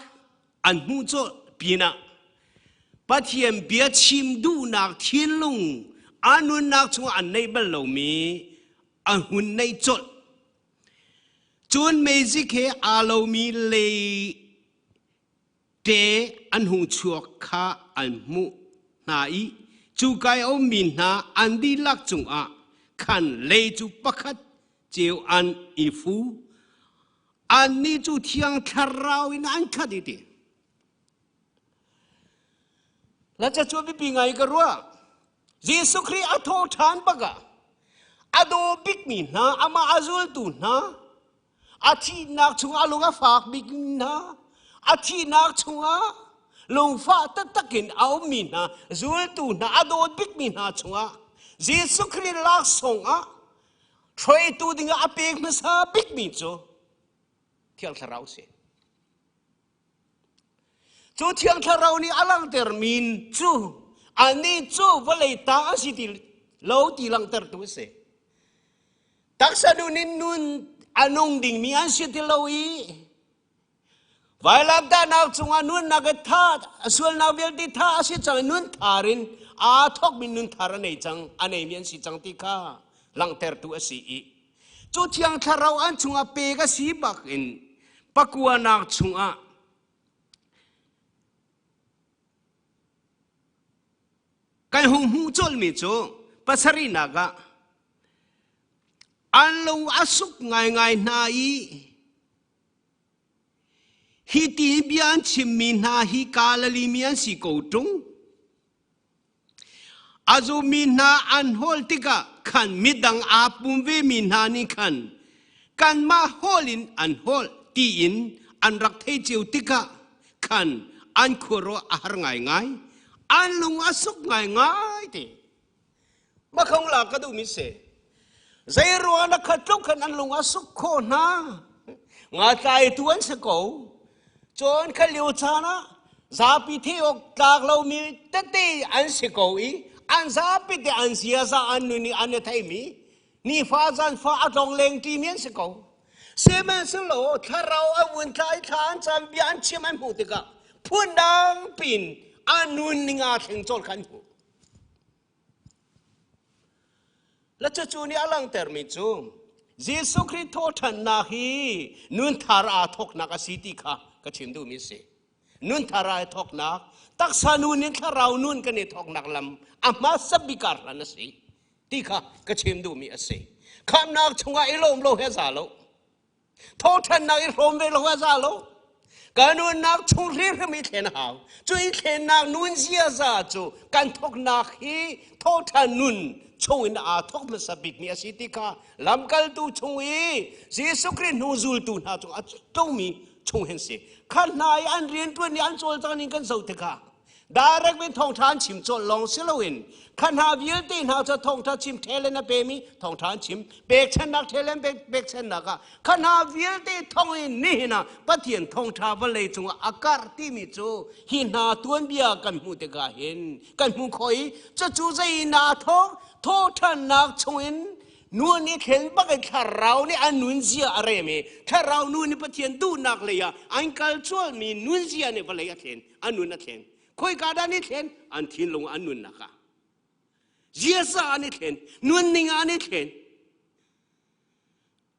an hmuh cawlh pinah Pathian bia chim duhnak thinlung a nunnak chungah an neih bal lomi a hun neih colh. Cun meizik he aa lomi lei te an hung chuak kha an hmuh hna i cuka i a ummi hna an dihlak cungah khan lei cu pakhat ceu an i fu. Annih cu Thiang Thlarau in an khat i ti. La ca cu biapi ngai ka ruah. Jesuh Khrih a tho ṭhan bak ah a daw bikmi hna, amah a zultu hna, a thihnak chungah a lung a fak bikmi hna, a thihnak chungah lungfah taktak in a ummi hna, zultu hna, a dawt bikmi hna chungah Jesuh Khrih laksawng ah hruaitu dingah a pek hmasa bikmi cu Thiang Thlarau si. Cu Thiang Thlarau nih a langhtermi cu anih cu vawlei ta a si ti lo ti langhtertu a si. Taksa nun in nun a nung dingmi an si ti lo i. Vailamtahnak cungah nunnak i tha a sualnak vialte tha a si cang i nun thar in aa thawkmi nun thar a nei cang a neimi an si cang ti kha langhtertu a si i cu thiang thlarau an chungah pek a si bak in pakuanak chungah kan hung hmuh colhmi cu pasarihnak ah an lung a suk ngaingai hna i Hi ti bia an chimmi hna hi Galilee mi an si ko ṭung. A zummi hna an hawl tikah khan midang aa pum vemi hna nih khan kanmah hawl in an hawl tiin an rak thei cio tikah khan an khuaruah a har ngaingai. An lung a suk ngaingai te. Makhong la ka duhmi si. Zei ruang na khat tluk khan an lung a suk khawh hna. Nga tlaitu an si ko. Cun kha lio caan ah zapi the awk tlak lomi tete an si ko i an zapi te an ziaza an nun i an i theimi nifa zanfa a tlong leng ṭimi an si ko. Sihmanhsehlaw thlarau a vun thla i thla an cam bia an chim an hmuh tikah phundang pin an nun ning aa thleng colh kha an hmuh. Le cucu nih a langhtermi cu Jesuh Khrih thawhṭhannak hi nunthar aa thawknak a si ti kha ka chim duhmi a si. Nunthar aa thawknak, taksa nun in thlarau nun kan i thawknak lam a hmasa bik ah hlan a si ti kha ka chim duhmi a si. Khamhnak chungah i lawm lo he za lo. Thawhṭhannak i hrawm ve lo a za lo. Ka nunnak chung hrimhrim i thlen a hau. Cu i thlennak nun ziaza cu kan thawknak hi thawhṭhan nun chung in aa thawk hmasa bikmi a si ti kha lamkaltu chung i Jesuh Khrih hnu zultu hna cung a tlungmi chung hin si. Kha hna i an rianṭuan i an cawlcang ning kan zoh tikah Direct in thawngṭha an chim colh lawng si loin kha hna vialte hna cu thawngṭha chim talent a pemi thawngṭha an chim pekchannak talent pekchannak ah kha hna vialte thawng in nihin ah Pathian thawngṭha vawlei cungah a karh timi cu hi hna tuanbia kan hmuh tikah hin kan hmuh khawh i cucu zei in aa thawk thawhṭhannak chungin nun i thlen bak in thlarau nih an nunzia a rem i thlarau nun nih Pathian duhnak lei ah an kal cualmi nunzia nih vawlei a thlen an nun a thlen khoika dah an i thlen an thinlung an nunnak ah ziaza an i thlen nunning ah an i thlen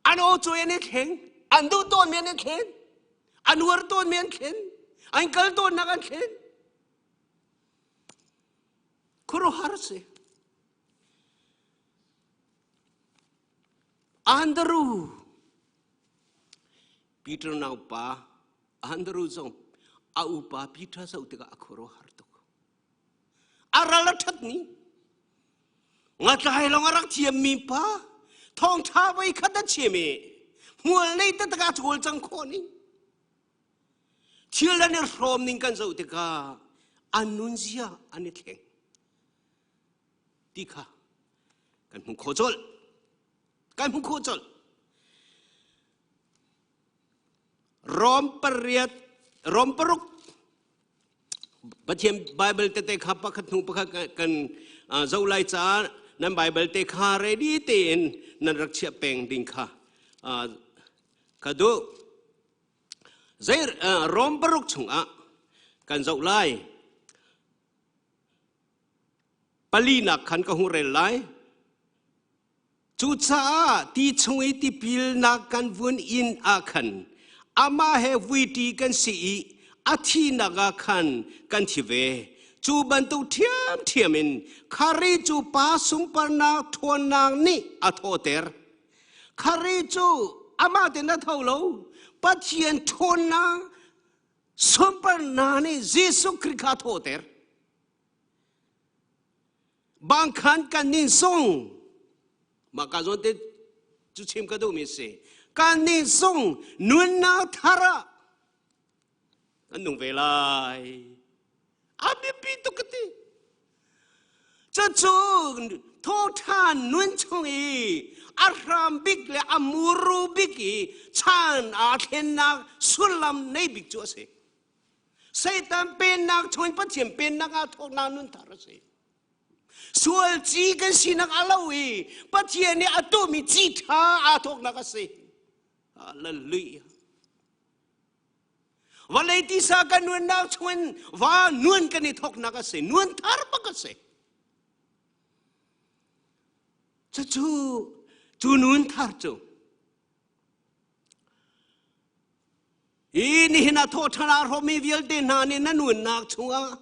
an aw cawi an i thleng an duh tawnmi an i thlen an uar tawnmi an thlen an kal tawnnak an thlen khuaruahhar si Andrew Peter naupa Andrew zong a upa Peter zoh tikah a khuaruahhar tuk. A ral a ṭhat ni. Ngatlai lawng a rak thiammi pa thawngṭha voi khat a chim i hmual nei taktak a cawl cang khawh ning. Thil an i hrawm ning kan zoh tikah an nunzia an i thleng ti kha kan hmuh khawh colh. Kan hmuh khawh colh. Rom pariat Rom paruk Pathian Bible tete kha pakhat hnu pakhat kan zoh lai caah nan Bible te kha ready tein nan rak chiah peng ding kha ka duh. Zei Rom paruk chungah kan zoh lai. Palinak khan ka hung rel lai. Cucaah ti chung i tipilnak kan vun in ah khan amah he vuiṭi kan si i a thihnak ah khan kan thi ve. Cu bantuk ṭhiamṭhiam in Khrih cu Pa sunparnak ṭhawnnak nih a thawhter. Khrih cu amah tein a tho lo, Pathian ṭhawnnak sunparnak nih Jesuh Khrih kha a thawhter. Bangkhan kan nin sung mah ka zawn te cu chim ka duhmi si kan nin sung nunnak thar ah kan nung ve lai a biapi tuk ka ti cucu thawṭhan nun chung i a hram bik le a muru bik i chan aa thlennak sullam nei bik cu a si Satan pennak chungin Pathian pennak ah thawknak nun thar a si. Sual ci kan sinak a lo i Pathian nih a tuhmi ci ṭha aa thawknak a si. Hallelujah. Vawlei tisa kan nunnak chungin va nun kan i thawknak a si. Nun thar bak a si. Cucu cu nun thar cu Hi nihin ah thawhṭhan aa hrawmmi vialte hna nih na nunnak chungah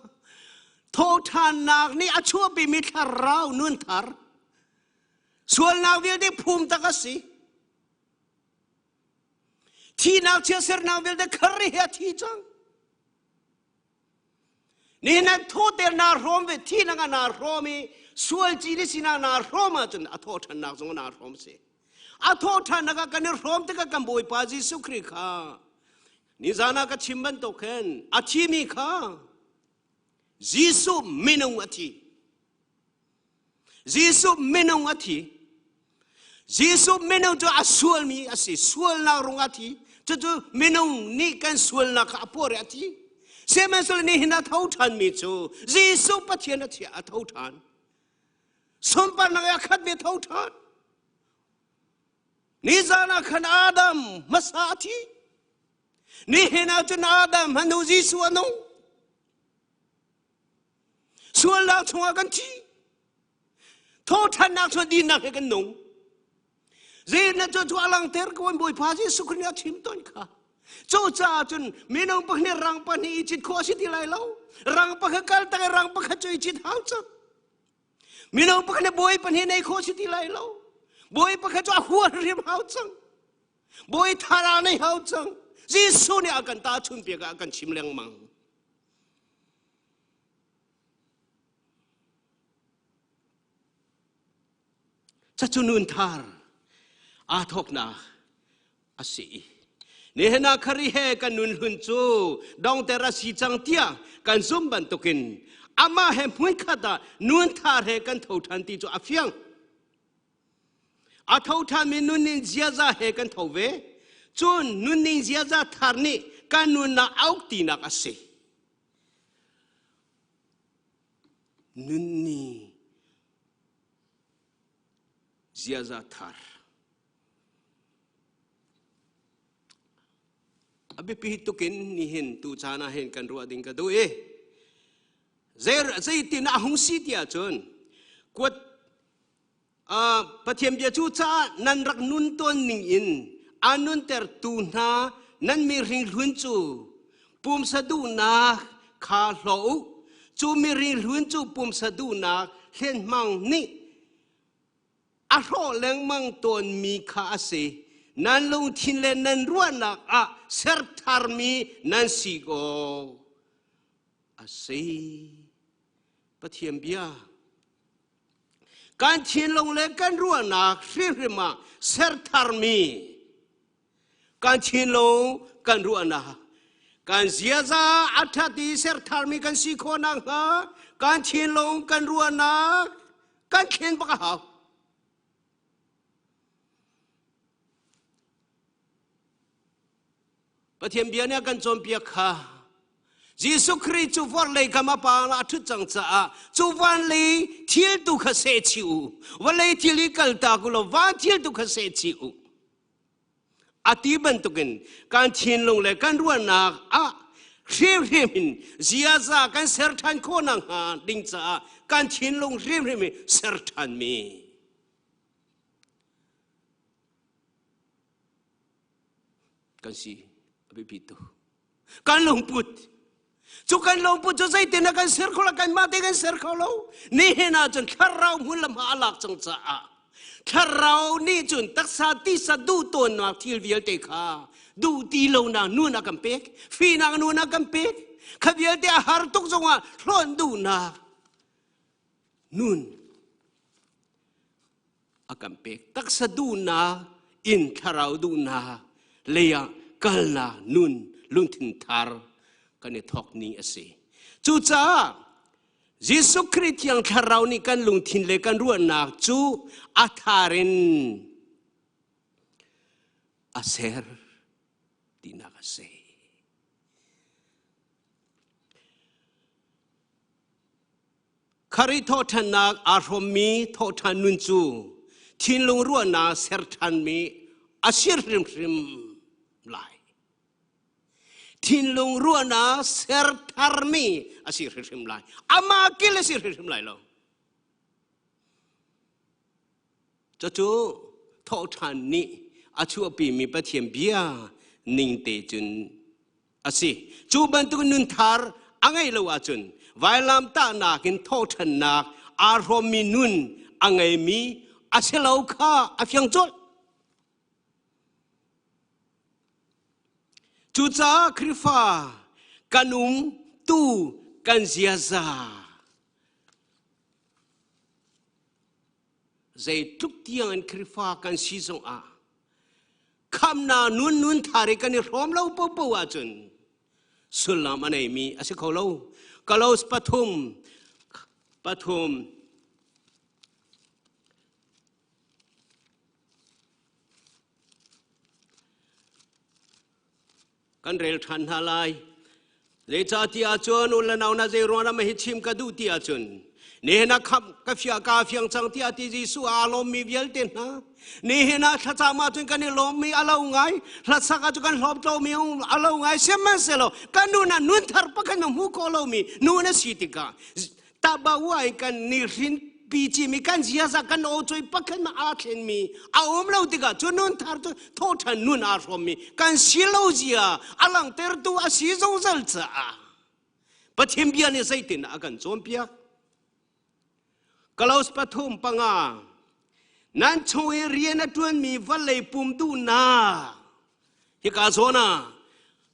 thawhṭhannak nih a chuahpimi thlarau nun thar sualnak vialte phum tak a si. Thihnak chiatsernak vialte khar hi a thi cang. Nihin ah thawhter naa hrawm ve thihnak ah naa hrawm i sual ci ni sinah naa hrawm ahcun a thawhṭhannak zong naa hrawm si. A thawhṭhannak ah kan i hrawm tikah kan Bawipa Jesuh Khrih kha nizan ah ka chim bantuk khin a thimi kha Jesuh minung a thi. Jesuh minung a thi. Jesuh minung cu a sualmi a si. Sualnak rung a thi. Cucu minung nih kan sualnak kha a puar i a thi. Sihmanhsehlaw nihin a tho ṭhanmi cu Jesuh Pathian a thi a tho ṭhan. Sunparnak i a khatmi a tho ṭhan. Nizan ah khan Adam hmasa a thi. Nihin ah cun Adam hanu Jesuh a nung. Sualnak chungah kan thi. Thawṭhannak chungah dinnak he kan nung. Zeina cu cu a langter ko an Bawipa Jesuh Khrih nih a chim tawn kha. Cucaah cun minung pakhat nih rang pahnih i cit khawh a si ti lai lo. Rang pakhat kal tak i rang pakhat cu i cit hau cang. Minung pakhat nih bawi pahnih nei khawh a si ti lai lo. Bawi pakhat cu a hua hrim hau cang. Bawi thara nei hau cang. Jesuh nih a kan tahchun piak ah a kan chim lengmang. Cucu nun thar aa thawknak a si. Nihin ah khari he kan nun hlun cu dongter a si cang tiah kan zumh bantukin amah he hmunkhat ah nun thar he kan tho ṭhan ti cu a fiang. A tho ṭhanmi nunning ziaza he kan tho ve. Cun nunning ziaza thar nih kan nunnak a uk tinak a si. Nunni ziaza thar. A biapi tukin nihin tu caan ah hin kan ruah ding ka duh i zeitin a hung si ti ahcun kuat Pathian bia cu caah nan rak nun tawn ning in a nuntertu hna nan mi hlun cu pumsa duhnak kha hlaw u. Cu mi hlun cu pumsa duhnak hlenhmang nih a hrawh lengmang tawnmi kha a si. Nan lungthin le nan ruahnak ah ser tharmi nan si awk a si. Pathian bia Kan thinlung le kan ruahnak hrimhrim ah ser tharmi kan thinlung kan ruahnak kan ziaza a ṭhat i ser tharmi kan si khawh nakhnga kan thinlung kan ruahnak kan thlen bak a hau. Pathian bia nih a kan cawnpiak kha Jesuh Khrih cu vawlei kam a pa a ṭhut cang caah cu van lei thil tu kha seh chih u vawlei thil hi kaltak u law van thil tu kha seh chih u a ti bantukin kan thinlung le kan ruahnak ah hrimhrim in ziaza kan ser ṭhan khawh nakhnga ding caah kan thinlung hrimhrim in ser ṭhanmi kan si a biapi tu kan lungput cu kan lungput cu zeitin ah kan ser kho lo kanmah te kan ser kho lo nihin ah cun thlarau hmun lam a lak cang caah thlarau nih cun taksa tisa duh tawnnak thil vialte kha duh ti lonak nun a kan pek finak nun a kan pek kha vialte a har tuk zongah hlawn duhnak nun a kan pek. Taksa duhnak in thlarau duhnak leiah kalnak nun lungthin thar kan i thawk ni a si. Cucaah Jesuh Khrih Thiang Thlarau nih kan lungthin le kan ruahnak cu a thar in a ser tinak a si. Kharih thawhṭhannak aa hrawmmi thawhṭhan nun cu thinlung ruahnak ser ṭhanmi a si hrimhrim lai. Thinlung ruahnak ser tharmi a si hrimhrim lai. Amah kil a si hrimhrim lai lo. Cucu thawhṭhan nih a chuahpimi Pathian bia ning te cun a si. Cu bantuk nunthar a ngeih lo ahcun vailamtahnak in thawhṭhannak aa hrawmmi nun a ngeimi a si lo kha a fiang colh. Cucaah Khrihfa kan um tu kan ziaza zeitluk tiang in Khrihfa kan si zongah khamnak nun nun thar i kan i hrawm lo popo ahcun sullam a neimi a si kho lo. Kalos pathum pathum Kan rel ṭhan hna lai. Zeicahtiah cun u le nau na zei ruangah hi chim ka duh ti ahcun nihin ah khamh ka fia ka fiang cang tiah ti Jesuh aa lawmmi vialte hna nihin ah thlacam ahcun kan i lawmmi a lo ngai hlasak ahcun kan hlawptlomi a lo ngai sihmanhsehlaw kan nun ah nun thar pakhat na hmu khawh lomi nun a si tikah Tabawa in kan ni hrin pi cimi kan ziaza kan aw choi pakhat ma aa thlenmi a um lo tikah cu nun thar cu thawṭhan nun aa hrawmmi kan si lo zia a langhtertu a si zungzal caah Pathian bia nih zeitin a kan cawnpiak Kalos pathum panga nan chung i rian a ṭuanmi vawlei pum duhnak hika zawn ah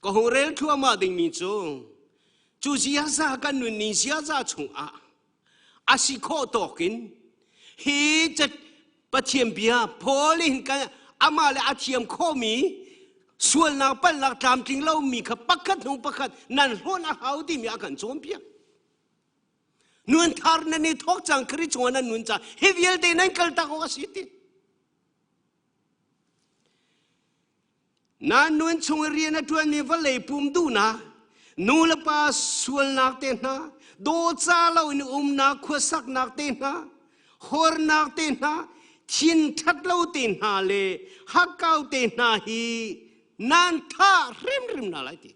ka hung rel thluahmah dingmi cu Cu ziaza kan nunning ziaza chungah a si khawh tawk in hi Pathian bia Paul in kan amah le a thiam khawhmi sualnak palhnak tlamtling lomi kha pakhat hnu pakhat nan hlawn a hau timi a kan cawnpiak. Nun thar nan i thawk cang Khrih chungah nan nun cang hi vialte nan kal tak awk a si ti. Na nun chung i rian a ṭuanmi vawlei pum duhnak, nu le pa sualnak te hna, dawca loin umnak khuasaknak te hna, hornak te hna, thin ṭhat lo te hna le hakkau te hna hi nan thah hrimhrim hna lai ti.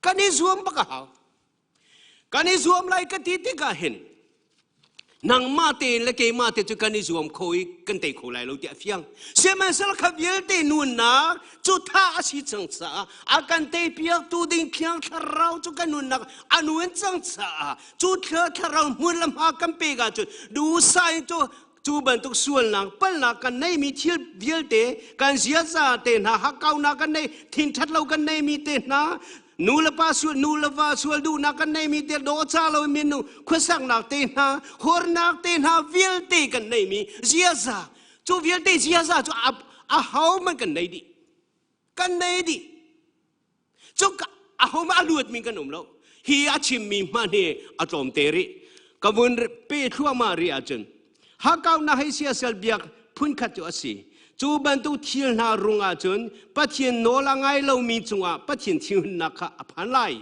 Kan i zuam bak a hau. Kan i zuam lai ka ti tikah hin nangmah tein le keimah te cu kan i zuam kho i kan tei kho lai lo tiah fiang. Sihmanhsehlaw kha vialte nunnak cu tha a si cang caah a kan teipiaktu ding Thiang Thlarau cu kan nunnak a nun cang caah cu Thlarau hmun le hma kan pek ahcun duhsah in cu Cu bantuk sualnak palhnak kan neimi thil vialte kan ziaza te hna hakkaunak kan nei thinṭhat lo kan neimi te hna nu le pa sual nu le va sual duhnak kan neimi te dawca lo minu khuasaknak te hna hornak te hna vialte kan neimi ziaza cu vialte ziaza cu a ho man kan nei dih kan nei dih Cu aho mah a luatmi kan um lo. Hi a chimmi hmanh hi a tlawmte rih. Ka vun pe thluahmah rih ahcun hakkaunak hei siasal biak phunkhat cu a si. Cu bantuk thil hna rung ahcun Pathian nawl a ngai lomi cungah Pathian thinhunnak kha a phan lai.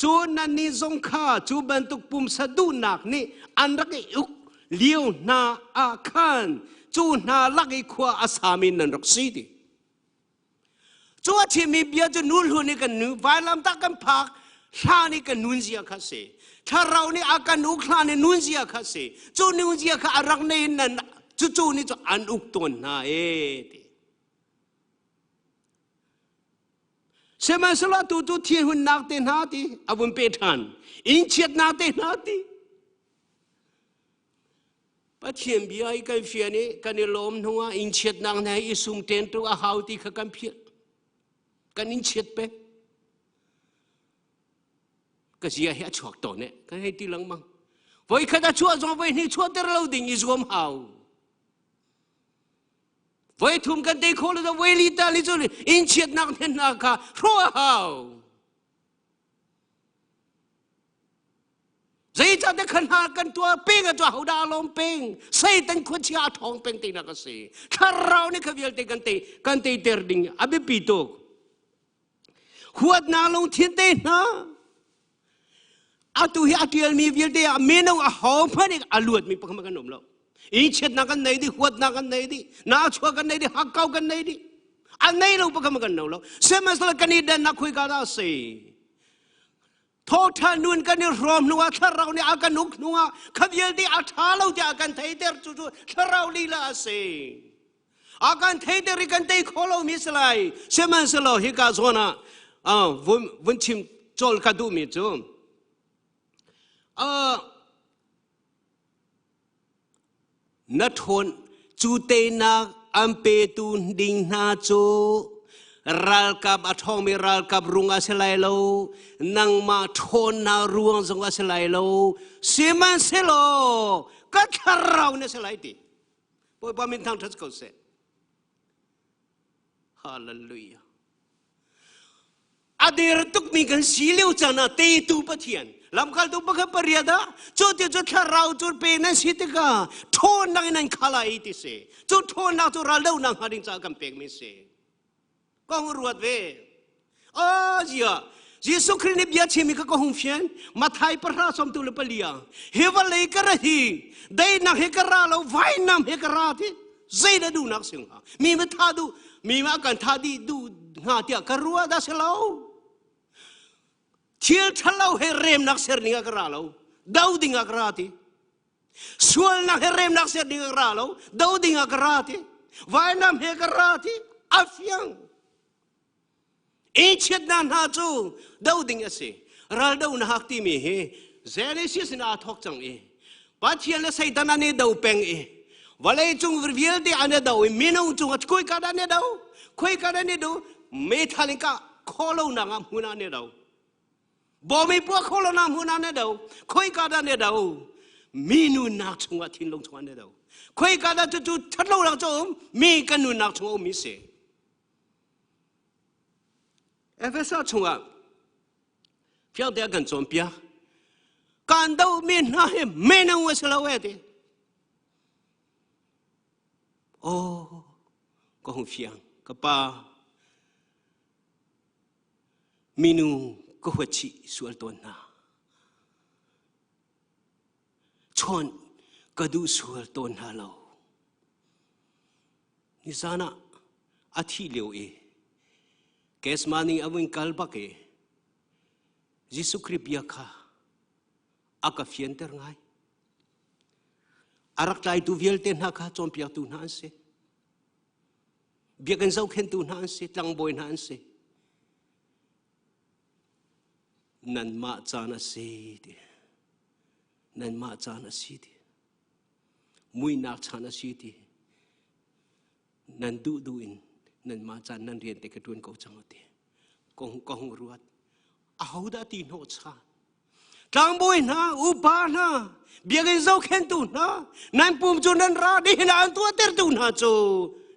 Cu nannih zong kha cu bantuk pumsa duhnak nih an rak i uk lio hna ah khan cu hna lak i khua a sami nan rak si ti. Cu a chimmi bia cu nu hlun i kan nu vailamtah kan phak hlan i kan nun zia kha si. Thlarau nih a kan uk hlan i nun zia kha si. Cu nun zia kha a rak nei nan cucu nih cu an uk tawn hna e ti. Sihmanhsehlaw tu cu thinhunnak te hna ti a vun pe ṭhan. Innchiatnak te hna ti. Pathian bia i kan fian i kan i lawm hnuah innchiatnak hna i sum ṭen tuk a hau ti kha kan philh. Kan innchiat peng. Ka zia hi a chuak tawn eh kan hei ti lengmang. Voikhat a chuah zong voi hnih chuahter lo ding i zuam hau. Voi thum kan tei kho lo voi li ta li cu innchiatnak hna kha hrawh a hau. Zeicahtiah khan hna kan tuah peng a tuah hodah a lawm peng Satan khuachia a ṭhawng peng tinak a si thlarau nih kha vialte kan tei kan teiter ding a biapi tuk huatnak lungthin te hna atu hi a ṭialmi vialte ah minung a ho hmanh a luatmi pakhat kan um lo innchiatnak kan nei dih huatnak kan nei dih nachuah kan nei dih hakkau kan nei dih. A nei lo pakam kan no lo. Sihmanhsehlaw kan i dannak khuika dah a si? Thawṭha nun kan i hrawm hnuah thlarau nih a kan uk hnuah kha vialte a ṭha lo tiah a kan theiter cu cu thlarau lila a si. A kan theiter i kan tei kho lomi si lai. Sihmanhsehlaw hika zawn ah vun chim cawl ka duhmi cu Na ṭhawn cu teinak an petu ding hna cu ralkap a ṭhawngmi ralkap rung a si lai lo, nangmah ṭhawnnak ruang zong a si lai lo, sihmanhsehlaw ka thlarau na si lai ti. Bawipa min thangṭhat ko seh. Hallelujah. A der tukmi kan si lio caan ah teitu Pathian lamkaltu pakhat pariat ah cu ti cu thlarau cu pe nan si tikah ṭhawnnak in nan khala i ti si. Cu ṭhawnnak cu raldohnak hnga ding caah kan pekmi si. Ka hung ruat ve. Oh, zia. Jesuh Khrih nih bia chimmi kha ka hung fian. Mathai pahra sawmtu le palia. Hi vawlei ka ra hi deinak he ka ra lo vainam he ka ra ti. Zei na duhnak si hnga? Mi ma tha duh, mi ma kan tha dih duh hnga tiah ka ruah dah si lo. Thil ṭhalo he remnak ser ding ah ka ra lo. Do ding ah ka ra ti. Sualnak he remnak ser ding ah ka ra lo. Do ding ah ka ra ti. Vainam he ka ra ti. A fiang. Eichiatnak hna cu do ding a si. Raldonak timi hi Genesis in aa thawk cang i Pathian le Satan an i do peng i vawlei cung vialte an i do i minung cung ah khoi ka dah an i do khoi ka dah an i do meithal in kah khawh lonak ah hmun ah an i do bawm i puah khawh lonak hmun ah an i do khoi ka dah an i do mi nunnak chungah thinlung chungah an i do khoi ka dah cucu ṭhatlonak cu um mi kan nunnak chungah ummi si Efesa chungah fiangte a kan cawnpiak. Kan dohmi hna hi minung a si lo e ti. Oh, ka hung fiang. Ka pa, minu ka huat chih sual tawn hna. Chawnh ka duh sual tawn hna lo. Nizan ah a thih lio i Kesmani a vun kal bak i Jesuh Khrih bia kha a ka fianter ngai. A rak tlaitu vialte hna kha cawnpiaktu hna an si. Biakinn zohkhentu hna an si, tlangbawi hna an si. Nanmah caan a si ti. Nanmah caan a si ti. Muihnak chan a si ti nan duh duh in nanmah caan nan rian te ka ṭuan ko cang ti ka hung ruat. Ahodah ti hnawh cha? Tlangbawi hna, upa hna, biakinn zohkhentu hna, nan pum cu nan ra dih hna an tuahtertu hna cu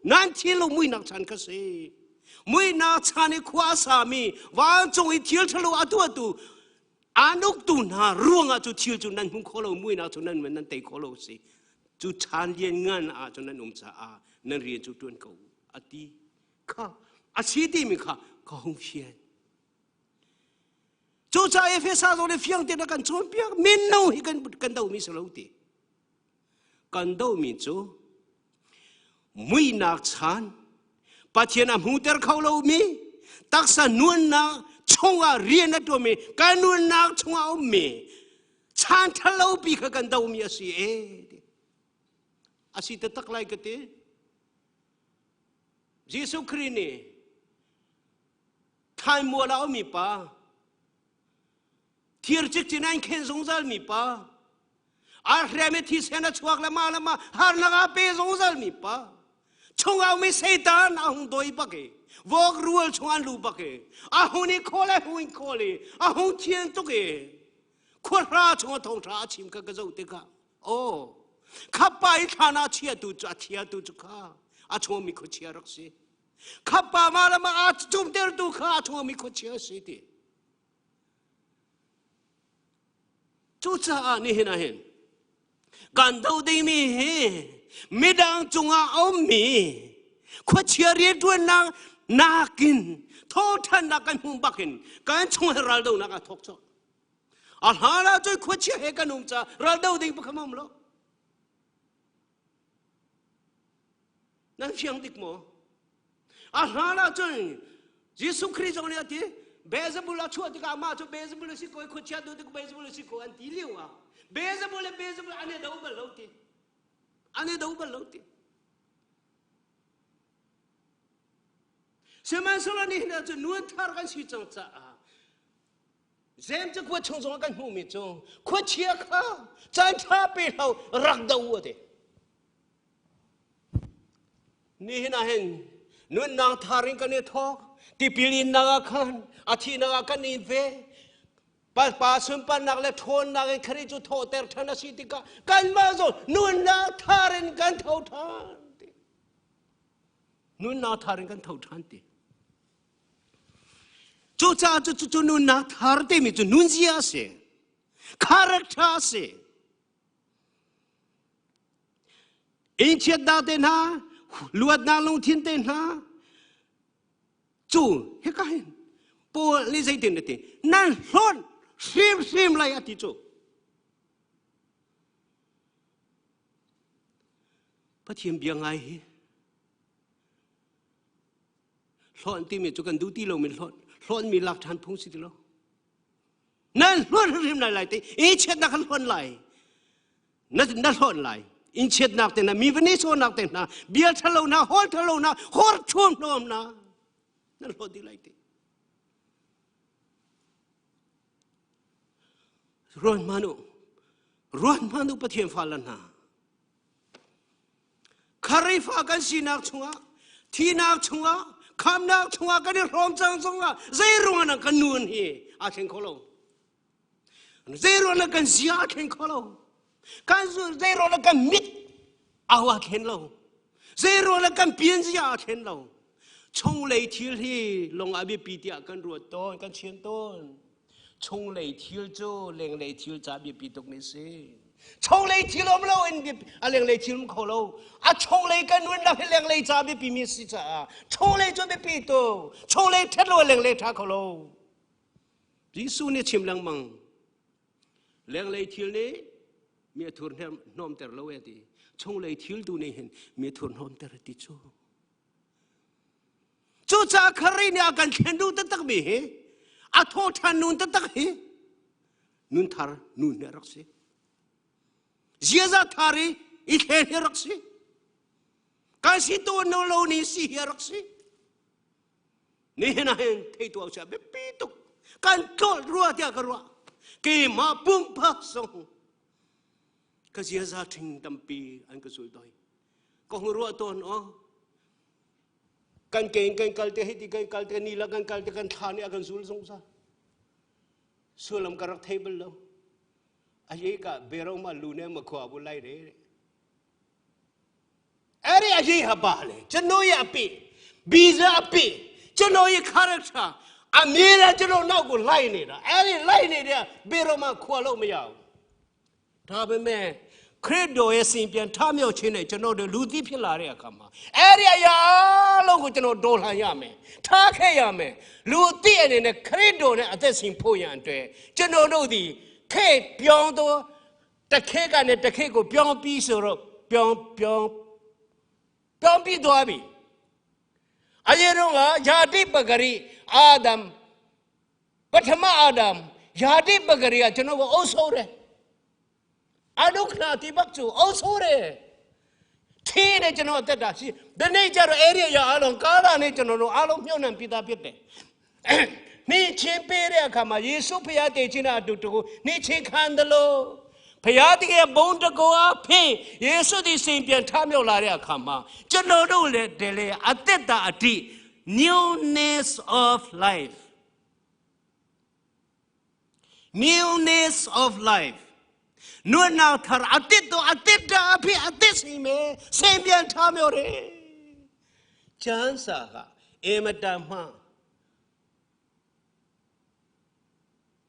nan thinlung muihnak chan ka si. Muihnak chan i khua a sami vancung i thil ṭhalo a tuahtu An uktu hna ruangah cu thil cu nan hmu kho lo, muinak cu nan nan tei kho lo si. Cu chan lian ngan ah cun nan um caah nan rian cu ṭuan ko a ti kha a si timi kha ka hung fian. Cucaah Efesa zong nih fiang tein a kan cawnpiak mino hi kan kan domi si lo ti. Kan domi cu muihnak chan Pathian a hmuter kho lomi taksa nunnak chungah rian a ṭuanmi kan nunnak chungah a ummi chan ṭhalopi kha kan domi a si e a si taktak lai ka ti Jesuh Khrih nih thlaimual ah ummi pa thir cikcin an khen zungzal mi pa a hrem i thisen a chuak le ma le ma harnak a pe zungzal mi pa chungah mi satan a hung doi bak i vok rual chung an lu bak i a hun i khawl a hung in khawl i a hung thian tuk i khuahra chung a thongtha a chim kha ka zoh tikah oh khapa i thlan a chiatu cu a thiatu cu kha a chung mi khuachia rak si khapa ma le ma a cumtertu kha a chung mi khuachia si ti Cucaah nihin ah hin kan do dingmi hi midang cungah a ummi khuachia rianṭuannak nakin thawṭhannak kan hmuh bakin kan chung he raldonak aa thawk colh. A hlan ah cun khuachia he kan um caah raldo ding pakhat um lo. Nan fiang dik maw? A hlan ahcun Jesuh Khrih zong nih a ti, Beelzebul a chuah tikah amah cu Beelzebul a si ko i khuachia tu tik Beelzebul a si ko an ti lio ah Beelzebul le Beelzebul an i do bal lo ti. An i do bal lo ti. Sihmanhsehlaw nihin ah cun nuan thar kan si cang caah Zem cu khua chung zong kan hmuhmi cu khuachia kha caan ṭha pe hlo rak do u ti. Nihin ah hin nunnak thar in kan i thawk tipil innak ah khan a thihnak ah kan in ve pa pa sunparnak le ṭhawnnak in Khrih cu thawhter ṭhan a si tikah kanmah zong nunnak thar in kan tho ṭhan ti. Nunnak thar in kan tho ṭhan ti. Cucaah cu cu nunnak thar timi cu nunzia a si. Character a si. Innchiatnak te hna, luatnak lungthin te hna, cu hika hin Paul nih zeitin a ti? Nan hlawt hrimhrim lai a ti cu. Pathian bia ngai hi Hlawnh timi cu kan duh ti lomi hlawnh hlawnmi lak ṭhan phung si ti lo. Nan hlawn hrimhrim lai lai ti i chiatnak kan hlawn lai. Na na hlawn lai. In chiatnak te hna, mi va nehsawhnak te hna, bia ṭhalo hna, hawl ṭhalo hna, hor ṭhuam hnawm hna. Nan hlawn dih lai ti. Ruan hmanh u. Ruan hmanh u Pathian fale hna. Khrihfa kan sinak chungah thihnak chungah khamnak chungah kan i hrawm cang zongah zeiruang ah kan nun hi aa thleng kho lo. Zeiruang ah kan zia aa thleng kho lo. Kan zeiruang ah kan mit aa thlen lo. Zeiruang ah kan pianzia aa thlen lo. Chunglei thil hi lung a biapi tiah kan ruat tawn, kan chian tawn. Chunglei thil cu lenglei thil ca biapi tuk mi si. Chunglei thil um lo in a lenglei thil um kho lo. A chunglei kan nunnak hi lenglei ca biapi mi si caah chunglei cu biapi tuk. Chunglei ṭhat lo lenglei ṭha kho lo. Jesuh nih chim lengmang. Lenglei thil nih mi a thur hnawmter lo e ti. Chunglei thil tu nih hin mi a thur hnawmter ti cu. Cucaah Khrih nih a kan thlen duh taktak mi hi a thawhṭhan nun taktak hi nun thar nun hi a rak si. Ziaza thar i i thlen hi a rak si. Kan si tawn no lo ni si hi a rak si. Nihin ah hin thei tuah usih biapi tuk. Kan tlolh rua tiah ka ruah. Keimah pumpak zong ka ziaza ṭhing tampi an ka zul doi. Ka hung ruah tawn aw. Kan ke in kan kal te hei ti kan kal te ni la kan kal te kan thla nih a kan zul zungzal. Sullam ka rak thei bal lo. A ye ka bero ma lu ne ma khua bu lai re. Ari a ye ha ba le chano ye api biza api chano ye character a mi la chano nau ko lai ne da ari lai ne da bero ma khua lo ma yaw ဒါပေမဲ့ခရစ်တော်ရဲ့စင်ပြန်ထမြောက်ခြင်းနဲ့ကျွန်တော်တို့လူသိဖြစ်လာတဲ့အခါမှာအဲ့ဒီအရာအလုံးကိုကျွန်တော်တော်လှန်ရမယ်ထားခဲ့ရမယ်လူသိအနေနဲ့ခရစ်တော်နဲ့အသက်ရှင်ဖို့ရန်အတွက်ကျွန်တော်တို့ဒီခေပြောင်းသောတခေကနေတခေကိုပြောင်းပြီးဆိုတော့ပြောင်းပြောင်းပြောင်းပြီးသွားပြီအရင်တော့ကယာတိပဂရိအာဒမ် ပထမအာဒမ်ယာတိပဂရိကကျွန်တော်ကိုအုပ်ဆိုးတယ်အဒုခနာတိဘတ်ကျူအုပ်ဆိုးတယ်ထင်းနဲ့ကျွန်တော်အသက်တာရှိဒီနေ့ကျတော့အဲ့ဒီအရာအလုံးကားလာနေကျွန်တော်တို့အလုံးမြုပ်နှံပြီးသားဖြစ်တယ်နေချင်းပေးတဲ့အခါမှာယေရှုဖခင်တည်ခြင်းအတူတူနေချင်းခံတယ်လို့ဖခင်တကယ်ဘုန်းတကောအဖေယေရှုသည်စင်ပြန်ထမြောက်လာတဲ့အခါမှာကျွန်တော်တို့လည်းတလေအသက်တာအတိ newness of life Newness of life. Nunak thar atit to atit da aphi atit si me sem pian tha myo re. Chan sa ha emata ma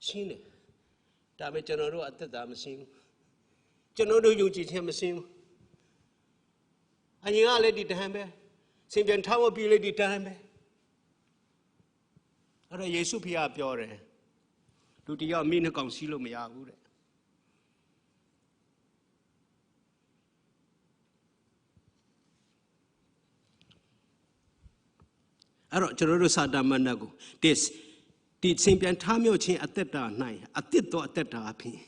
ရှင်းတယ်ဒါပေမဲ့ကျွန်တော်တို့အသက်တာမရှင်းဘူးကျွန်တော်တို့ယုံကြည်ခြင်းမရှင်းဘူးအရင်ကလည်းဒီတဟန်ပဲစင်ပြန်ထားမပြီးလည်းဒီတဟန်ပဲ အဲ့တော့ယေရှုဖခင်ပြောတယ်လူတယောက်မိနှစ်ကောင်စီးလို့မရဘူးတဲ့။ အဲ့တော့ကျွန်တော်တို့စာတာမဏကိုဒီဒီချင်းပြန်ထားမျိုးချင်းအသက်တာ၌အသစ်တော်အသက်တာအဖြစ်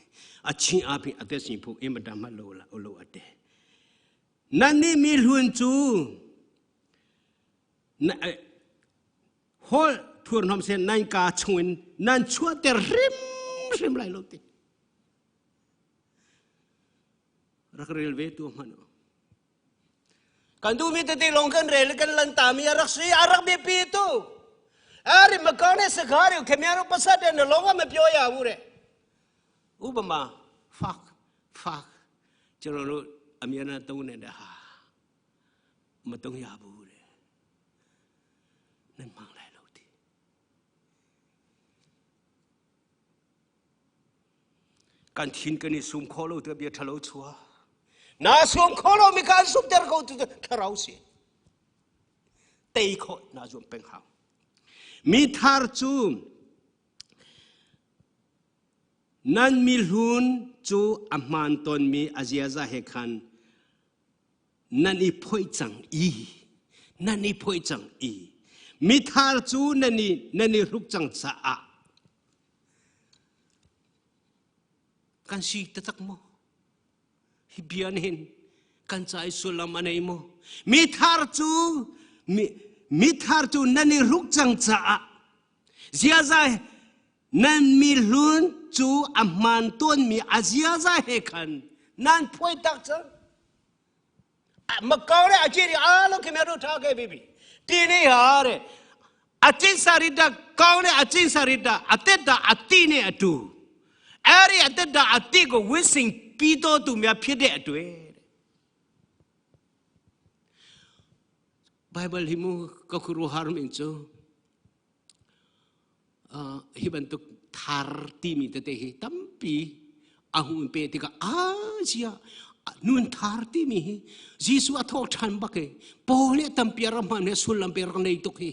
အချင်းအဖြစ်အသက်ရှင်ဖို့အင်မတန်မှလိုလာလိုအပ်တယ်နန်နီမီလွန်ကျူဟောထူနမ်စနန်ကာချွင်နန်ချွတ်တဲ့ရင်ရင်လိုက်လို့တိရခရီလ်ဝေတူမနော ကန်ဒူမီတတိလုံကန်ရဲလကန်လန်တာမီရခစီအရဘီပီတူအဲ့ဒီမကောင်းတဲ့စကားတွေကိုခင်ဗျားတို့ပတ်သက်တဲ့နှလုံးကမပြောရဘူးတဲ့ဥပမာ fuck fuck ကျွန်တော်တို့အမြဲတမ်းသုံးနေတဲ့ဟာမသုံးရဘူးတဲ့နမှန်လိုက်လို့ဒီကန်ချင်းကနေဆုံခေါ်လို့တပြထလို့ချွာနာဆုံခေါ်လို့မိကန်ဆုံတဲ့ကိုတူထရောင်းစီတေခေါ်နာဇုံပင်ဟောင်းမိသာချူနန်မီလွန်ချူအမှန်တွန်မီအဇီယာဇဟေခန်နန်ဤဖွိချန်ဤနန်ဤဖွိချန်ဤမိသာချူနန်ဤနန်ဤရုကချန်စာအာ kan si tatak mo hi bian hin kan chai sulam anei mo mi thar chu mi mi thar chu nani ruk chang cha a ziaza nan mi hlun chu a man ton mi a ziaza he khan nan phoi tak chang မကောင်းတဲ့အကျင့်တွေအားလုံးခင်ဗျားတို့ထားခဲ့ပြီးပြီဒီနေ့ဟာတဲ့အကျင့်စာရိတ္တကောင်းတဲ့အကျင့်စာရိတ္တအသက်တာအတိနဲ့အတူအဲ့ဒီအသက်တာအတိကိုဝိစင်ပြီးတော့သူများဖြစ်တဲ့အတွေ့တဲ့ Bible ဟိမကခရူဟာမင်ချိုအာဟိဘန်တုသာတီမီတတေဟိတမ်ပီအဟုန်ပေတိကအာဇီယာ nun thar ti mi hi Jesu a thok than bak e Paul le tampi ram man he sullam pe rak nei tuk hi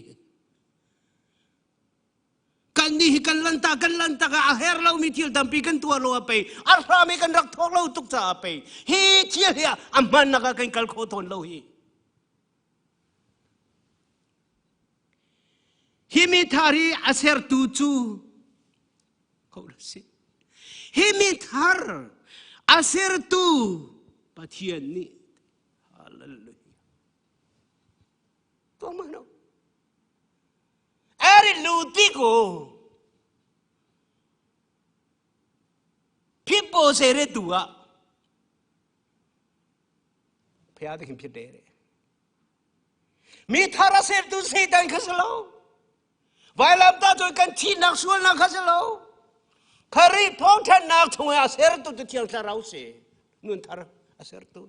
kan ni hi kan lan ta kan lan ta ka a her lo mi thil tampi kan tua lo a pe a hra mi kan rak thok lo tuk cha a pe hi thil hi a man na ka kan kal kho thon lo hi hi mi thar hi a ser tu chu ko la si hi mi thar a sertu Pathian nih hallelujah to ma no အဲ့ဒီလူတိကိုဖြစ်ပေါ်စေတဲ့သူကဘုရားသခင်ဖြစ်တယ်တဲ့မိသားရစေသူစေတန်ခစလောဝိုင်လမ်တာတို့ကန်ချီနက်ဆွလနခစလောခရီဖုံးထနာထုံအဆရတူတချေလရောစေနွန်သရအဆရတူ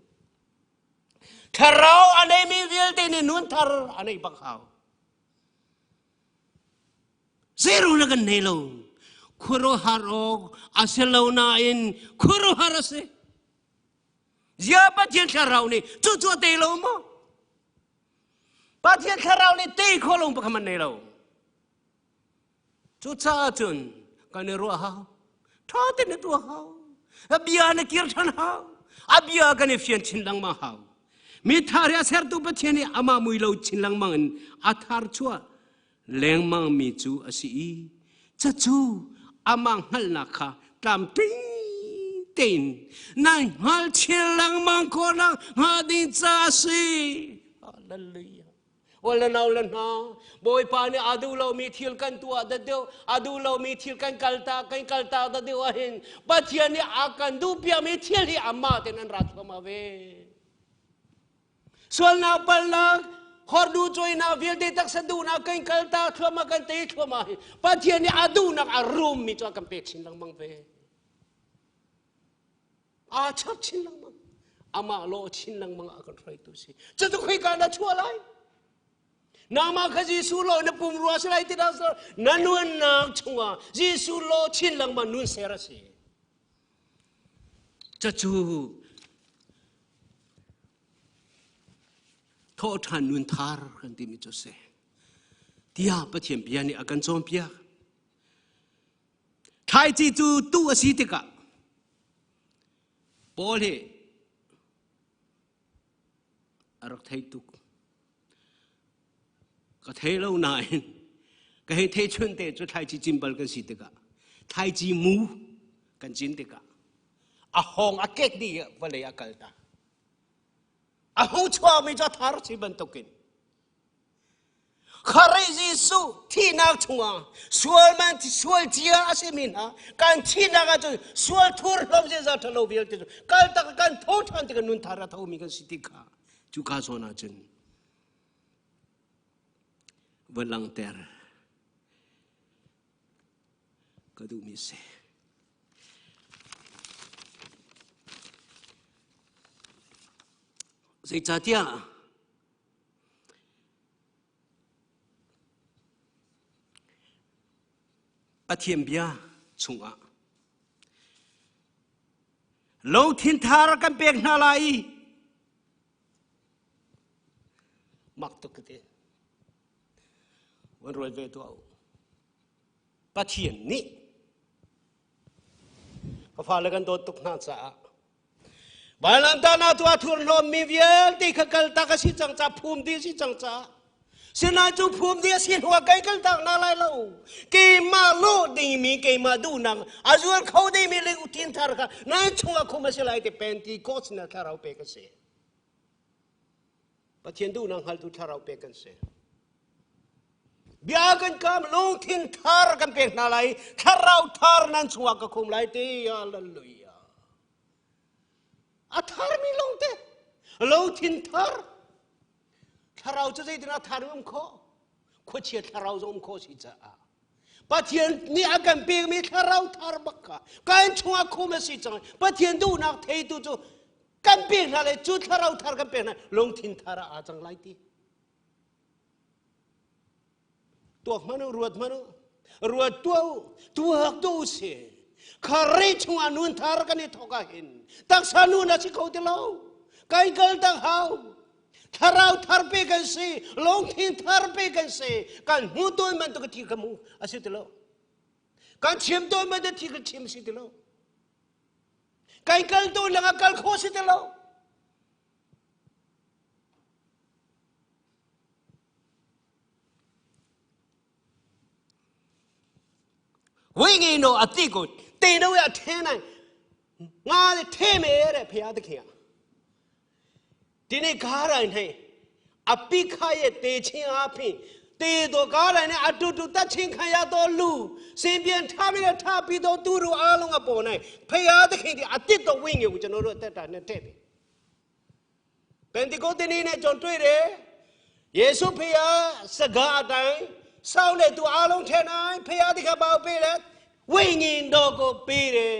ထရောအနေမီဝီလ်တင်းနွန်သရအနေဘခါဇေရူလကနေလောခရဟာရောအဆလောနာအင်ခရဟာရစေဇာပတိထရောနေကျွတ်ကျွတ်တေလုံးမပတိထရောနေတေခေါလုံးပခမနေလောကျွတ်ချာချွန်ကနေရောဟာထာတဲ့နေတူဟာအဘီယာနကီရထန်ဟာအဘီယာကနေဖျန်ချင်းလန်းမဟာမိသားရဆရတူပချင်းနေအမမွေလုံးချင်းလန်းမန်အသာချွာလงมังมีจูอสีจะจูอามังหัลนาคาตามติงตินนั่นหัลเชลังมังโคนังฮาดินซาสีฮาเลลูยาဝလနောလနာဘွေပါနေအဒူလောမီသီလကန်တူအဒဒေအဒူလောမီသီလကန်ကလတာကန်ကလတာဒဒေဝဟင်ပချီနေအကန်ဒူပြမီသီလအမတဲ့နန်ရာထမဝေဆွလနာပလနာ hordu choi na vilte tak sadu na kain kalta thuma kan te thuma hi pathian ni adu nak arum mi cho kan pe chin lang mang ve a chap chin lang mang ama lo chin lang mang a kan try tu si chu tu khoi ka na chua lai na ma kha Jesu lo na pum ruwa sai ti da na nuan nak chunga Jesu lo chin lang ma nun sera si cha chu ထောထန်နွန်သာကန်တိမီချိုစေတရားပချင်ပြနေအကန်ချုံပြထိုင်ချီကျူတူအစီတကပေါ်လေအရထိုင်တု Ka thei lo nain ka hei thei chun te cu thlaici cin bal kan si tikah thlaici mu kan cin tikah a hawng a kek dih vawlei a kal ta. A hung chuakmi cu a thar si bantukin Kharei Jesuh thihnak chungah sual man sual cia a simi hna kan thihnak ahcun sual thur hlom ziaza ṭhalo vialte cu kal tak kan tho ṭhan tikah nun thar a thomi kan si ti kha cuka zawn ahcun va langhter ka duhmi si. Zeicahtiah Pathian bia chungah lungthin thar kan pek hna lai i mak tuk ka ti. Van ruat ve tuah u. Pathian nih ka fale kan dawt tuk hna caah Vailamtahnak tu a thurhnawmmi vialte kha kaltak a si cang ca phum dih a si cang ca Sinain cu phum dih a si hnuah kei kaltak na lai lo. Keimah lawh dingmi keimah duhnak a zual kho dingmi lungthin thar kha nan chungah khum a si lai ti Pentecost na thlarau pek a si. Pathian duhnak hngaltu thlarau pek kan si. Bia kan kam lungthin thar kan pek hna lai thlarau thar nan chungah ka khum lai ti hallelujah. A tharmi lawngte lungthin thar thlarau cu zeitin a thar um khawh khuachia thlarau zong um khawh si caah Pathian nih a kan pekmi thlarau thar bak kha kan chungah khum a si cang Pathian duhnak theitu cu kan pek hna le cu thlarau thar kan pek hna lungthin thar ah aa cang lai ti Tuak hmanh u, ruat hmanh u. Ruat tuah u, tuak tuah u si. Khari chungah nun thar kan i thawk ahhin taksa nun a si kho ti lo. Kan kal tak hau. Thlarau thar pe kan si, lungthin thar pe kan si. Kan hmu tawn bantuk thi ka mu a si ti lo. Kan chim tawn bantuk thi ka chim si ti lo. Kan kal tawn lengah kal kho si ti lo. ဝိငိနောအတိကိုတေတော့ရထဲနိုင်ငါထဲမယ်တဲ့ဖရာသခင်ကဒီနေ့ကားတိုင်း၌အပိခရဲ့တေခြင်းအဖင်တေတော်ကားတိုင်းနဲ့အတူတူတတ်ချင်းခံရတော်လူစင်ပြန်ထားပြီးတော့ထားပြီးတော့သူတို့အားလုံးအပေါ်၌ဖရာသခင်ဒီအတိတ်တော်ဝိငေကိုကျွန်တော်တို့အသက်တာနဲ့တဲ့ပြီ ပင်တီကိုတနေ့နဲ့ကျွန်တွေ့တယ်ယေရှုဖခင်စကားအတိုင်းစောင်းတဲ့သူအားလုံးထဲနိုင်ဖခင်တခါပေါ့ပေးတယ်ဝိညာဉ်တော်ကိုပေးတယ်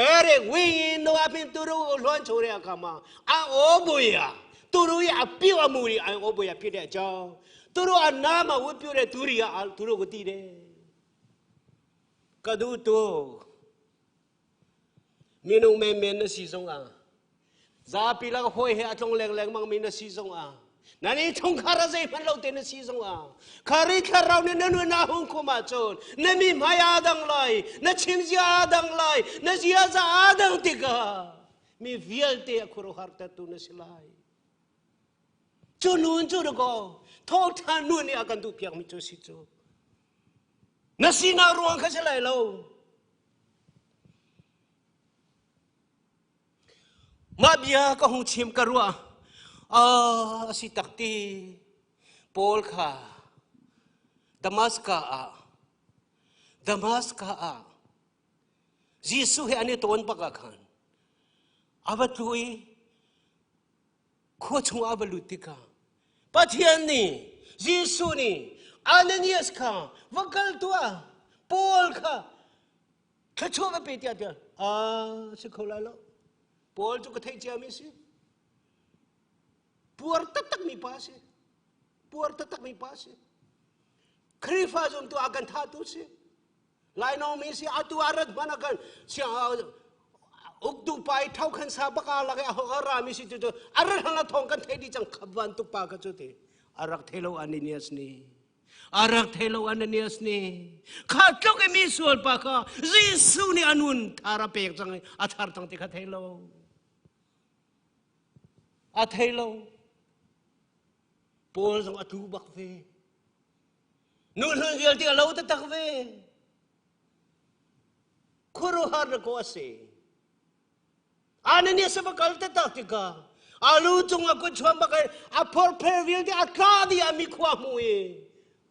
အဲ့ဒီဝိညာဉ်တော်အပြင်သူတို့ကိုလွှမ်းခြုံတဲ့အခါမှာအောဘွေယာသူတို့ရဲ့အပြုအမူတွေအောဘွေယာဖြစ်တဲ့အကြောင်းသူတို့အနာမှာဝတ်ပြုတဲ့သူတွေကသူတို့ကိုတည်တယ်ကဒူတို Minung menmen na si zongah zapi lak hawi he a tlong leng lengmang mi na si zongah nan i chungkhar a zeihmanh lo te na si zongah khari thlarau nih na nun a hung khum ahcun na mi hmai aa dang lai na chim zia aa dang lai na ziaza aa dang tikah mi vialte a khuaruahhartertu na si lai cu nun cu dakaw thawngṭha nun nih a kan duhpiakmi cu si cu na sinak ruang kha si lai lo Mah bia ka hung chim ka ruah a si tak ti Paul kha Damascus ah Damascus ah Jesuh he an i tawn bak ah khan a va tlu i khua chungah a va lut tikah Pathian nih Jesuh nih Ananias kha va kal tuah Paul kha thluachuah va pe tiah tiah a si kho lai lo Paul cu ka theih ciami si puar taktak mi pa si puar taktak mi pa si Khrihfa zumtu a kan thahtu si Lainawng mi si atu a rat hmanh ah khan uktu pa i tho khan sa baka lak i a ra mi si cu cu a rat hlan thong kan thei dih cang khaban tuk pa ka cu ti a rak thei lo Ananias nih a rak thei lo Ananias nih kha tluk i mi sual pa kha Jesuh nih a nun thar a pek cang i a thar cang ti kha thei lo a thei lo Paul zong a tlu bak ve. Nu hlun vialte a lo taktak ve. Khuaruahhar na ko a si. Ananias a va kal taktak tikah a lu cungah kut chuan bak a phorpher vialte a tla dih a mikhua hmu i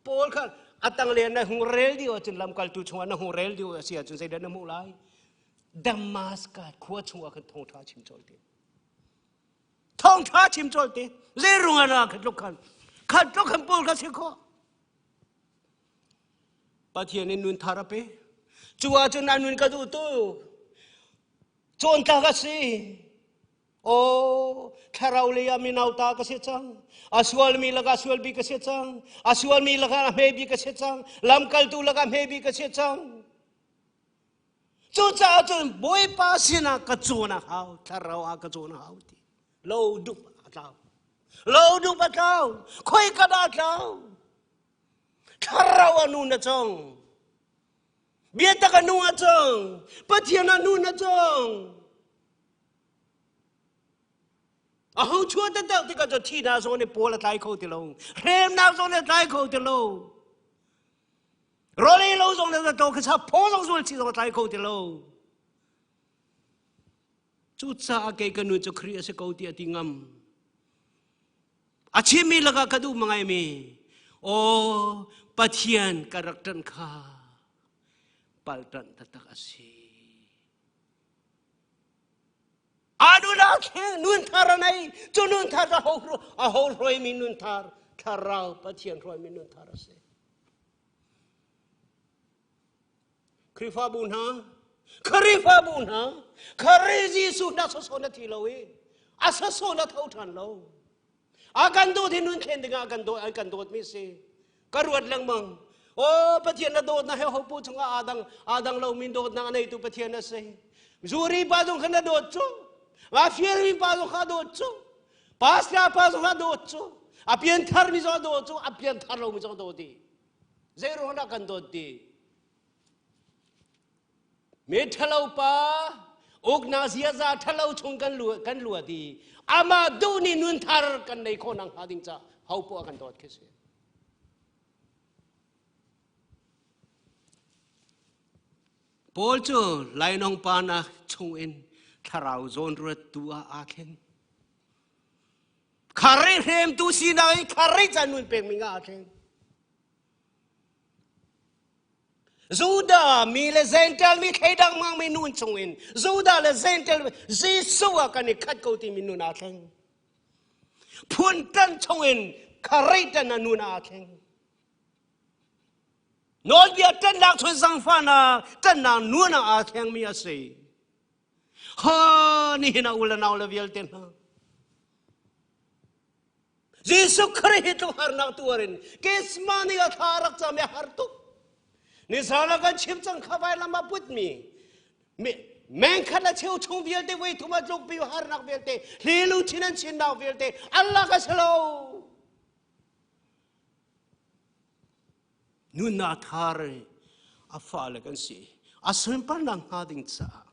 Paul kha a tangle na hung rel dih ahcun lamkaltu chungah na hung rel dih a si ahcun zeidah na hmuh lai? Damascus khua chungah khan thawngṭha chim colh te. Thawngṭha chim colh te. Zei ruangah dah khat tluk khan khat tluk khan Paul kha si khawh. Pathian in nun thar a pe. Cu ahcun a nun ka duh tu. Cawntlak a si. Aw, thlarau lei ah minauta ka si cang. A sualmi lakah sual bik ka si cang. A sualmi lakah a hme bik ka si cang. Lamkaltu lakah hme bik ka si cang. Cucaah cun Bawipa sinah ka cawn a hau, thlarau ah ka cawn a hau ti. Lo dup a tlau. Lo dup a tlau. Khoi ka dah tlau. Thlarau a nun a cong. Biatak a nu a cong. Pathian a nun a cong. A hung chuah taktak tikah cu thihnak zong nih pawl a tlai kho ti lo. Hremnak zong nih a tlai kho ti lo. Rawl ei lo zong le to kha sa phaw zong zual chi zong a tlai kho ti lo. Cucaah kei ka nu cu Khrih a si ko ti a ti ngam. A chimmi lakah ka duh mangai mi aw Pathian ka rak ṭanh kha pal ṭanh taktak a si. Adunak he nun thar a nei. Cu nun thar a ho a ho hruaimi nun thar thlarau Pathian hruaimi nun thar a si. Khrihfabu hna, Khrihfabu hna, Khrih Jesuh na sawsawh na thi lo i a sawsawh na tho ṭhan lo. A kan dawt hi nun thlen dingah a kan dawt an kan dawtmi si. Ka ruat lengmang. Oh Pathian na dawtnak he hopu chungah aa dang aa dang lomi dawtnak a neitu Pathian a si. Zuri pa zong kha na dawt cu. Mafia pa zong kha dawt cu. Pastor pa zong kha dawt cu. A pianthar mi zong a dawt cu. A pianthar lomi zong a dawt dih. Zeiruang dah kan dawt ti? Mi ṭhalo pa uknak ziaza ṭhalo chung kan lu kan luat i amah duh nih nun thar kan nei khawh nak hnga ding ca ho poah kan dawt khi si. Paul cu lainawng pa nak chungin thlarau zawnruat tu ah aa thleng. Khari hremtu sinak i khari ca nun pekmi nga aa thleng. Judah mi le Gentile mi thleidang mangmi nun chungin Judah le Gentile Jesuh ah kan i khat ko timi nun aa thleng. Phun tan chungin kharei tan a nun aa thleng. Nawlbia ṭannak chun zangfahnak ṭannak nun ah aa thlengmi a si. Ha nihin ah u le nau le vialte hna. Jesuh Khrih hi tluk harnak tuar in Gethsemane ah thla rak cam i har tuk. Nizan ah kan chim cang kha vailam ah putmi meng khat le cheu chung vialte voi thum a tlukpi harnak vialte hlilu chin an chinnak vialte Allah ka si lo. Nunnak thar a fale kan si. A sunparnak hnga ding caah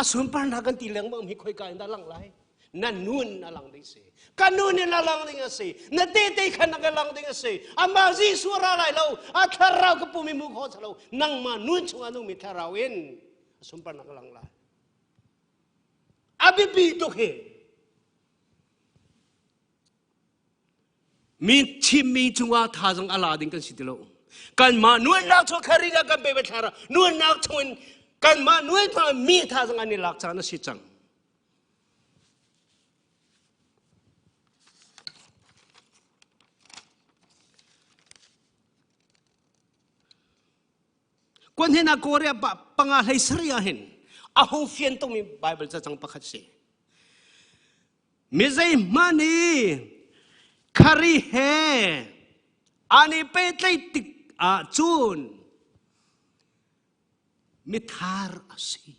a sunparnak kan ti lengmang hi khoika in dah lang lai? Na nun a lang ding si. Ka nun in a lang ding a si. Na tete khan a lang ding a si. Amah Jesuh ra lai lo. A thlarau ka pum i mu kho lo. Nangmah nun chungah nungmi thlarau in a sunparnak a lang lai. A biapi tuk hi. Mi chimmi cungah thazang a la ding kan si ti lo. Kanmah nuannak chung khari ah kan pe thlara nuannak chungin kanmah nuan thang mi thazang an i lak caan a si cang. Kuan hin ah Korea panga hlei sari ah hin a hung fian tungmi Bible cacang pakhat si. Mi zeihmanh i khari he an i pehtlaih tik ahcun mithar a si.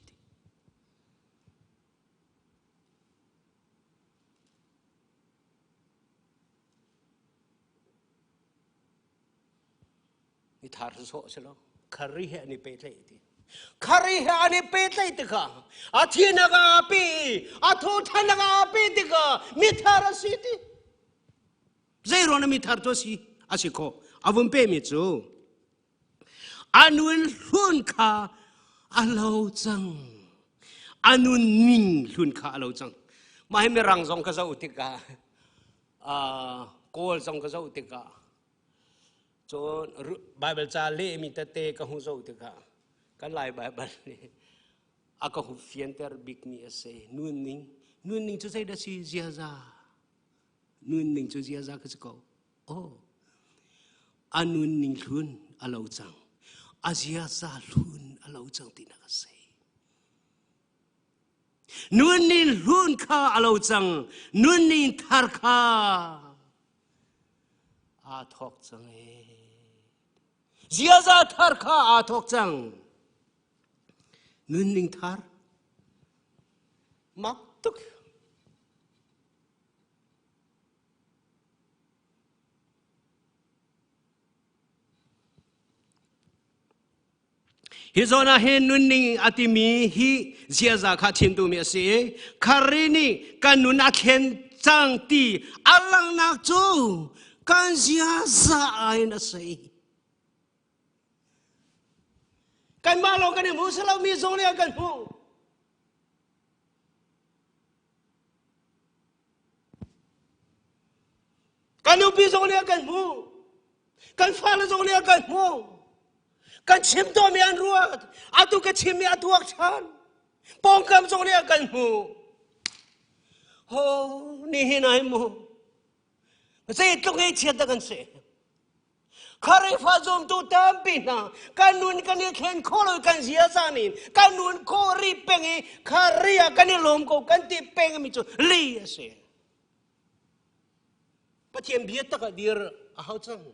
Mithar sawh si lo. Khari he an i pehtlaih ti. Khari he an i pehtlaih tikah a thinak ah a pe i a thawṭhannak ah a pe tikah mithar a si ti. Zei ruang na mithar cu a si? A si khawh. A vun pehmi cu. A nun hlun kha a lo cang. A nun ning hlun kha a lo cang. Mah hi mirang zong ka zoh tikah Kawl zong ka zoh tikah cun Bible ca lehmi tete ka hmu zoh tikah kan Lai Bible nih a ka hu fianter bikmi a si. Nunning nunning cu zeidah si ziaza nunning cu ziaza ka si ko. Oh, a nunning hlun a lo cang. A ziaza hlun a lo cang tinak a si. Nunning hlun kha a lo cang. Nunning thar kha aa thawk cang ee. Ziaza thar kha aa thawk cang. Nunning thar. Mak tuk. Hi zawn ah hin nunning a timi hi ziaza kha chim duhmi a si i Khari nih kan nun a thlen cang ti a langhnak cu kan ziaza in a si. Kanmah lawng kan i hmu si lo mi zong nih an kan hmuh. Kan nupi zong nih a kan hmuh. Kan fale zong nih a kan hmuh. Kan chim tawnmi an ruat. Atu ka chimmi a tuak ṭhan. Pawngkam zong nih a kan hmuh. Ho nihin ai mu. Zeitluk ngaihchiat dah kan si. Khrihfa zumtu tampi hna kan nun kan i thlen khawh lo kan ziaza nih kan nun khawh ri peng i Khrih ah kan i lawm ko kan ti peng mi cu li a si. Pathian bia tak ah dir a hau cang.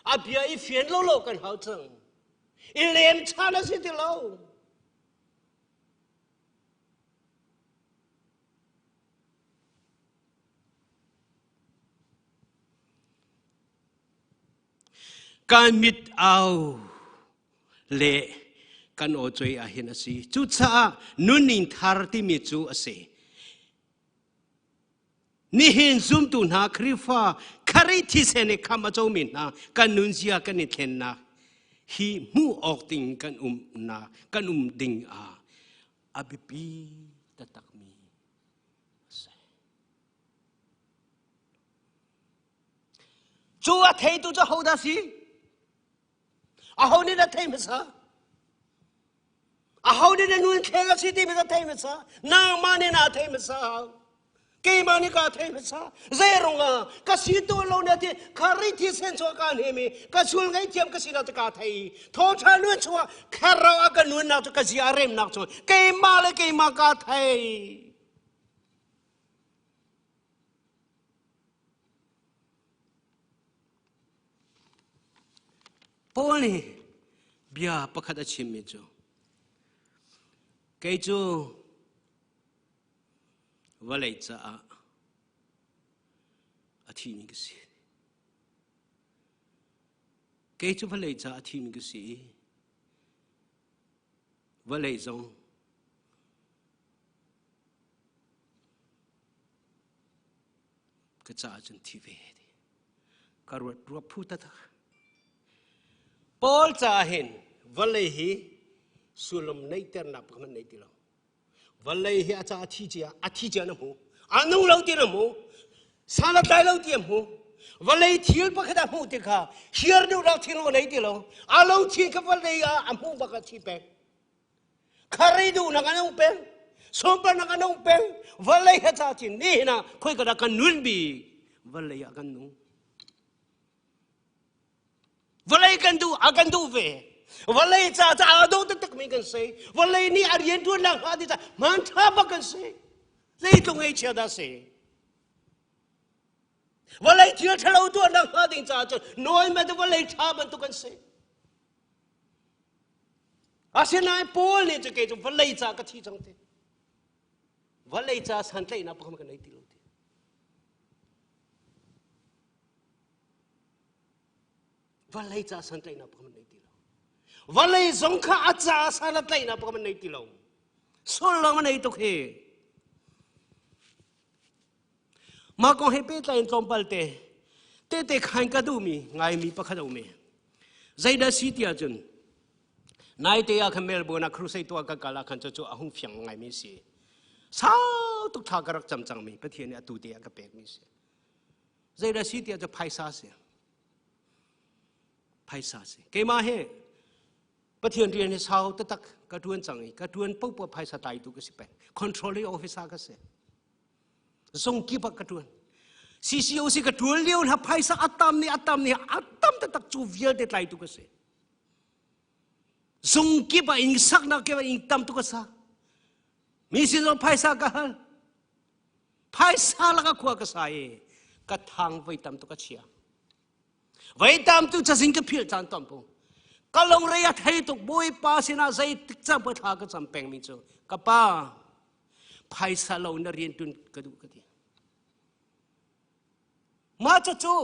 A bia i fian lo lo kan hau cang. I lem chan a si ti lo. Kan mit au le kan aw cuai ah hin a si. Cucaah nunning thar timi cu a si. Nihin zumtu hna Khrihfa Khrih thisen i kham a comi hna kan nunzia kan i thlennak hi hmuh awk ding kan umnak kan um ding ah a biapi taktakmi a si. Cu a theitu cu hodah si? Aho nih na thei hmasa? Aho nih na nun thleng a si timi ka thei hmasa? Nangmah nih na thei hmasa hau. Keimah nih ka thei hmasa. Zeirung ah ka si tu lo na ti khari thi sen chuah ka hnem i ka sul ngaihthiam ka si na ka thei. Thawngṭha nun chungah kherro a ka nunnak cu ka zia a remnak cu keimah le keimah ka thei. Paul nih bia pakhat a chimmi cu kei cu vawlei caah a thimi ka si. Kei cu vawlei caah a thimi ka si i vawlei zong Ka caah cun thi ve ti. Ka ruat ruak phu taktak. Paul caah hin vawlei hi sullam neihternak pakhat nei ti lo. Vawlei hi a caah thi cia, a thi cia na hmu. A nung lo ti na hmu. San a tlai lo ti a hmu. Vawlei thil pakhat a hmuh tikha hiar duhnak thil a nei ti lo. A lo chin kha vawlei ah a hmuh bak a thi peng. Khari duhnak an um peng. Sunparnak an um peng. Vawlei he ca chin ni hin ah khoi ka dah kan nun bik. Vawlei ah kan nung. Vawlei kan duh a kan duh ve. Vawlei ca ca aa dawh taktak mi kan si. Vawlei nih a rian ṭuan nak hnga ti ca hmaan ṭha bak kan si. Zeitluk ngaihchia dah si. Vawlei thil ṭhalo tuahnak hnga ding caah cun nawi met vawlei ṭha bantuk kan si. Asinain Paul nih cu kei cu vawlei ca ka thi cang ti. Vawlei ca santlaihnak pakhat ka nei ti lo ti. Vawlei ca santlaihnak pakhat nei ti lo. Vawlei zong kha a ca san a tlaihnak pakhat nei ti lo. Sullam a nei tuk hi. Mah kong he pehtlai in tlawmpal te tehte khan ka duhmi ngaimi pakhat a um i zeidah si ti ahcun. Naite ah khan Melbourne ah crusade tuah ka kal ah khan cu a hung fiang ngaimi si. Sau tuk thla ka rak cam cangmi Pathian nih atu te ah ka pekmi si. Zeidah si tiah cu phaisa si. Phaisa si. Keimah he Pathian rian hi sau taktak ka tuan cang i ka tuan popoh phaisa tlaitu ka si peng. Controlling officer ka si. Zong kip ah ka tuan. CCOC ka tuan lio hna phaisa atam ni atam ni atam taktak cu vialte tlaitu ka si. Zung kip ah inn saknak kip ah inn tam tuk a sa. Mi sin zong phaisa ka hal. Phaisa laka khua ka sa i ka thang voi tam tuk a chia. Voi tam tu cazin ka philh caan tam pu. Ka lungre a thei tuk Bawipa sinah zeitik cang pa thla ka cam pengmi cu ka pa phaisa lo na rian tun ka duh ka ti. Mah cucu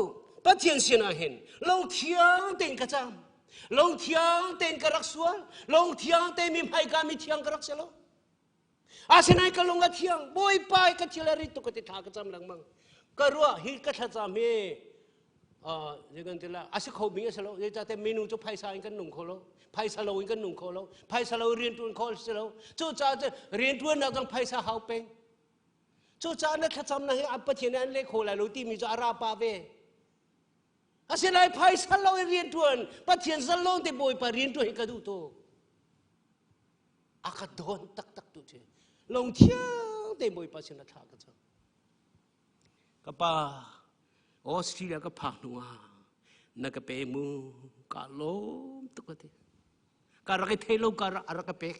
Pathian sinah hin lungthiang tein ka cam. Lungthiang tein ka rak sual. Lungthiang tein mi hmaika mi thiang ka rak si lo. Asinain ka lung a thiang. Bawipa ka thil a rit tuk ka ti thla ka cam lengmang. Ka ruah hi ka thlacam hi zei kan ti la a si kho mi a si lo. Zeicahtiah minu cu phaisa in kan nung kho lo. Phaisa lo in kan nung kho lo. Phaisa lo rian ṭuan kho si lo. Cucaah rian ṭuannak zong phaisa hau peng. Cucaah na thlacamnak hi Pathian nih an leh kho lai lo timi cu a ra pah ve. Asinain phaisa lo in rianṭuan, Pathian zalong te Bawipa rianṭuan hi ka duh tuk. A ka dawn taktak tu cu. Lungthiang te Bawipa sin a thla ka cam. Ka pa, Australia ka phak hnu ah na ka pe mu, ka lawm tuk ka ti. Ka rak i thei lo ka rak ka pek.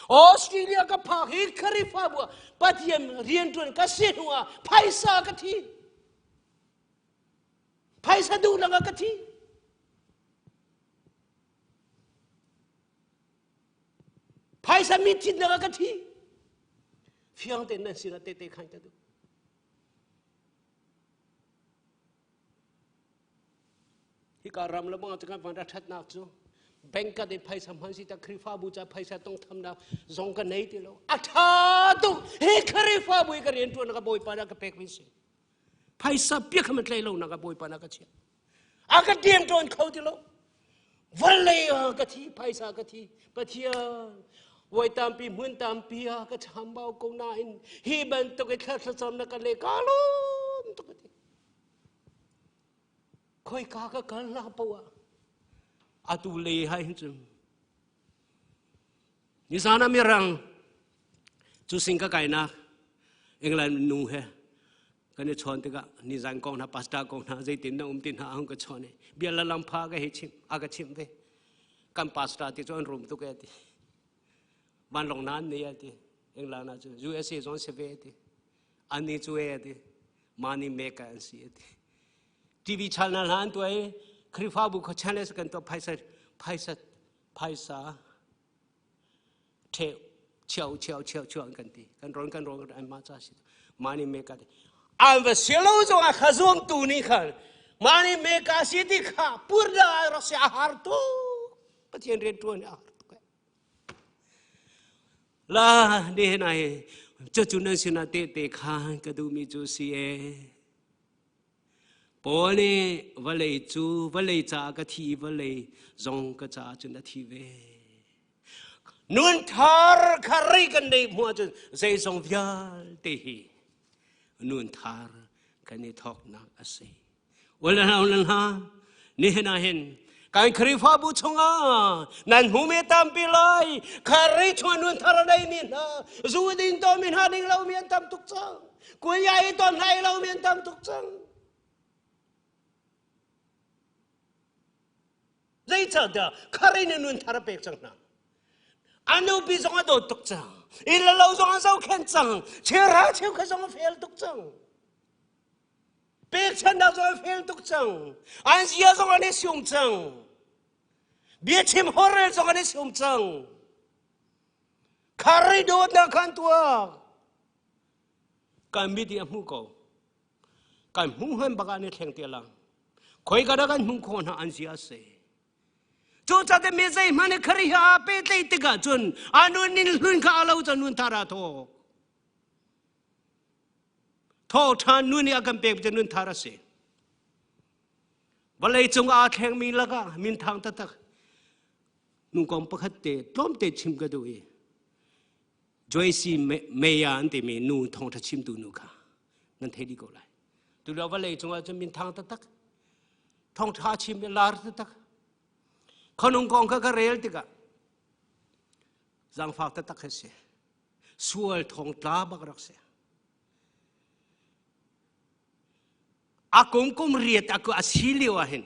Australia ka phak hi Khrihfabu ah Pathian rianṭuan ka si hnu ah phaisa ka thi. Phaisa duh lang ah ka thi. Phaisa mi thit lang ah ka thi. Fiang tein nan sinah tehte khan ka duh. Hika ram le bang ah van ra ṭhatnak cu bank ka in phaisa hman si ta Khrihfabu ca phaisa tongthamnak zong ka nei ti lo. A ṭha tuk. Hi Khrihfabu i ka rian ṭuan ka Bawipa na ka pek mi si. Phaisa piak kha tlai lo na ka Bawipa na ka chiah. A ka tiang ṭawn kho ti lo. Vawlei ah ka thi, phaisa ka thi. Pathian, voi tampi hmun tampi ah ka chambau ko nain hi bantuk i thla thlacam na ka le ka lawm tuk ka ti. Khoika ka kal la poah atu le hai hin cun nizan ah mirang cu sing ka kainak England nu he kan i chawn tikah nizan kong hna pastor kong hna zeitin na um ti hna ahung ka chawn i bia la lam pha ka hei chim a ka chimh ve kan pastor ti cu an rum tuk e ti vanlawng nan nei a ti England ah cu USA zong si ve ti ani cu e ti money maker an si ti TV channel hna an tuah i Khrihfabu kha channel kan tuah phaisa phaisa phaisa the cheu cheu cheu cheu an kan ti kan ron kan ron an ma cha si money maker ti an va silo zong a kha zuang tu ni khan money maker si ti kha purda rak si a har tu pathian rian tuan a har La ni na hi cucu nan sinah tehte khaan ka duhmi cu si e. Paul nih vawlei cu vawlei caah ka thi i vawlei zong ka caah cun a thi ve. Nun thar kha rei kan neih hmu ahcun zeizong vialte hi nun thar kan i thawknak a si. Ule hna ule hna nihin ah hin kan Khrihfabu chungah nan hmu mi tampi lai Khrih chungah nun thar a neimi hna zu ding to mi hna ding lo mi an tam tuk cang kuya i ton hlai lo mi an tam tuk cang zeicahtiah Khrih nih nun thar a pek cang hna a nupi zong a dawt tuk cang inn le lo zong a zohkhenh cang cheuhra cheukhat zong a fel tuk cang Pekchanhnak zong a fel tuk cang. An zia zong an i sum cang. Biachim horel zong an i sum cang. Khari dawtnak khan tuak. Kan mit i a hmu ko. Kan hmu han bak ah ni thleng te lang. Khoi ka dah kan hmu kho hna an zia se. Cucaah mi zeihmanh i khari ha pe tlei tikah cun a nun in hlun kha a lo cun nun thar a thawk. Thawngṭha nun nih a kan pek cu nun thar a si. Vawlei cung aa thlengmi lakah minthang taktak. Nu kong pakhat te tlawmte chim ka duh i Joyce Meya an timi nu thawngṭha chimtu nu kha nan thei dih ko lai. Tu lio vawlei cungah cun minthang taktak thawngṭha chim i lar taktak khonung kong kha ka rel tikah zaangfak taktak a si. Sual thongtla bak rak si. A kum kum riat a si lio ah hin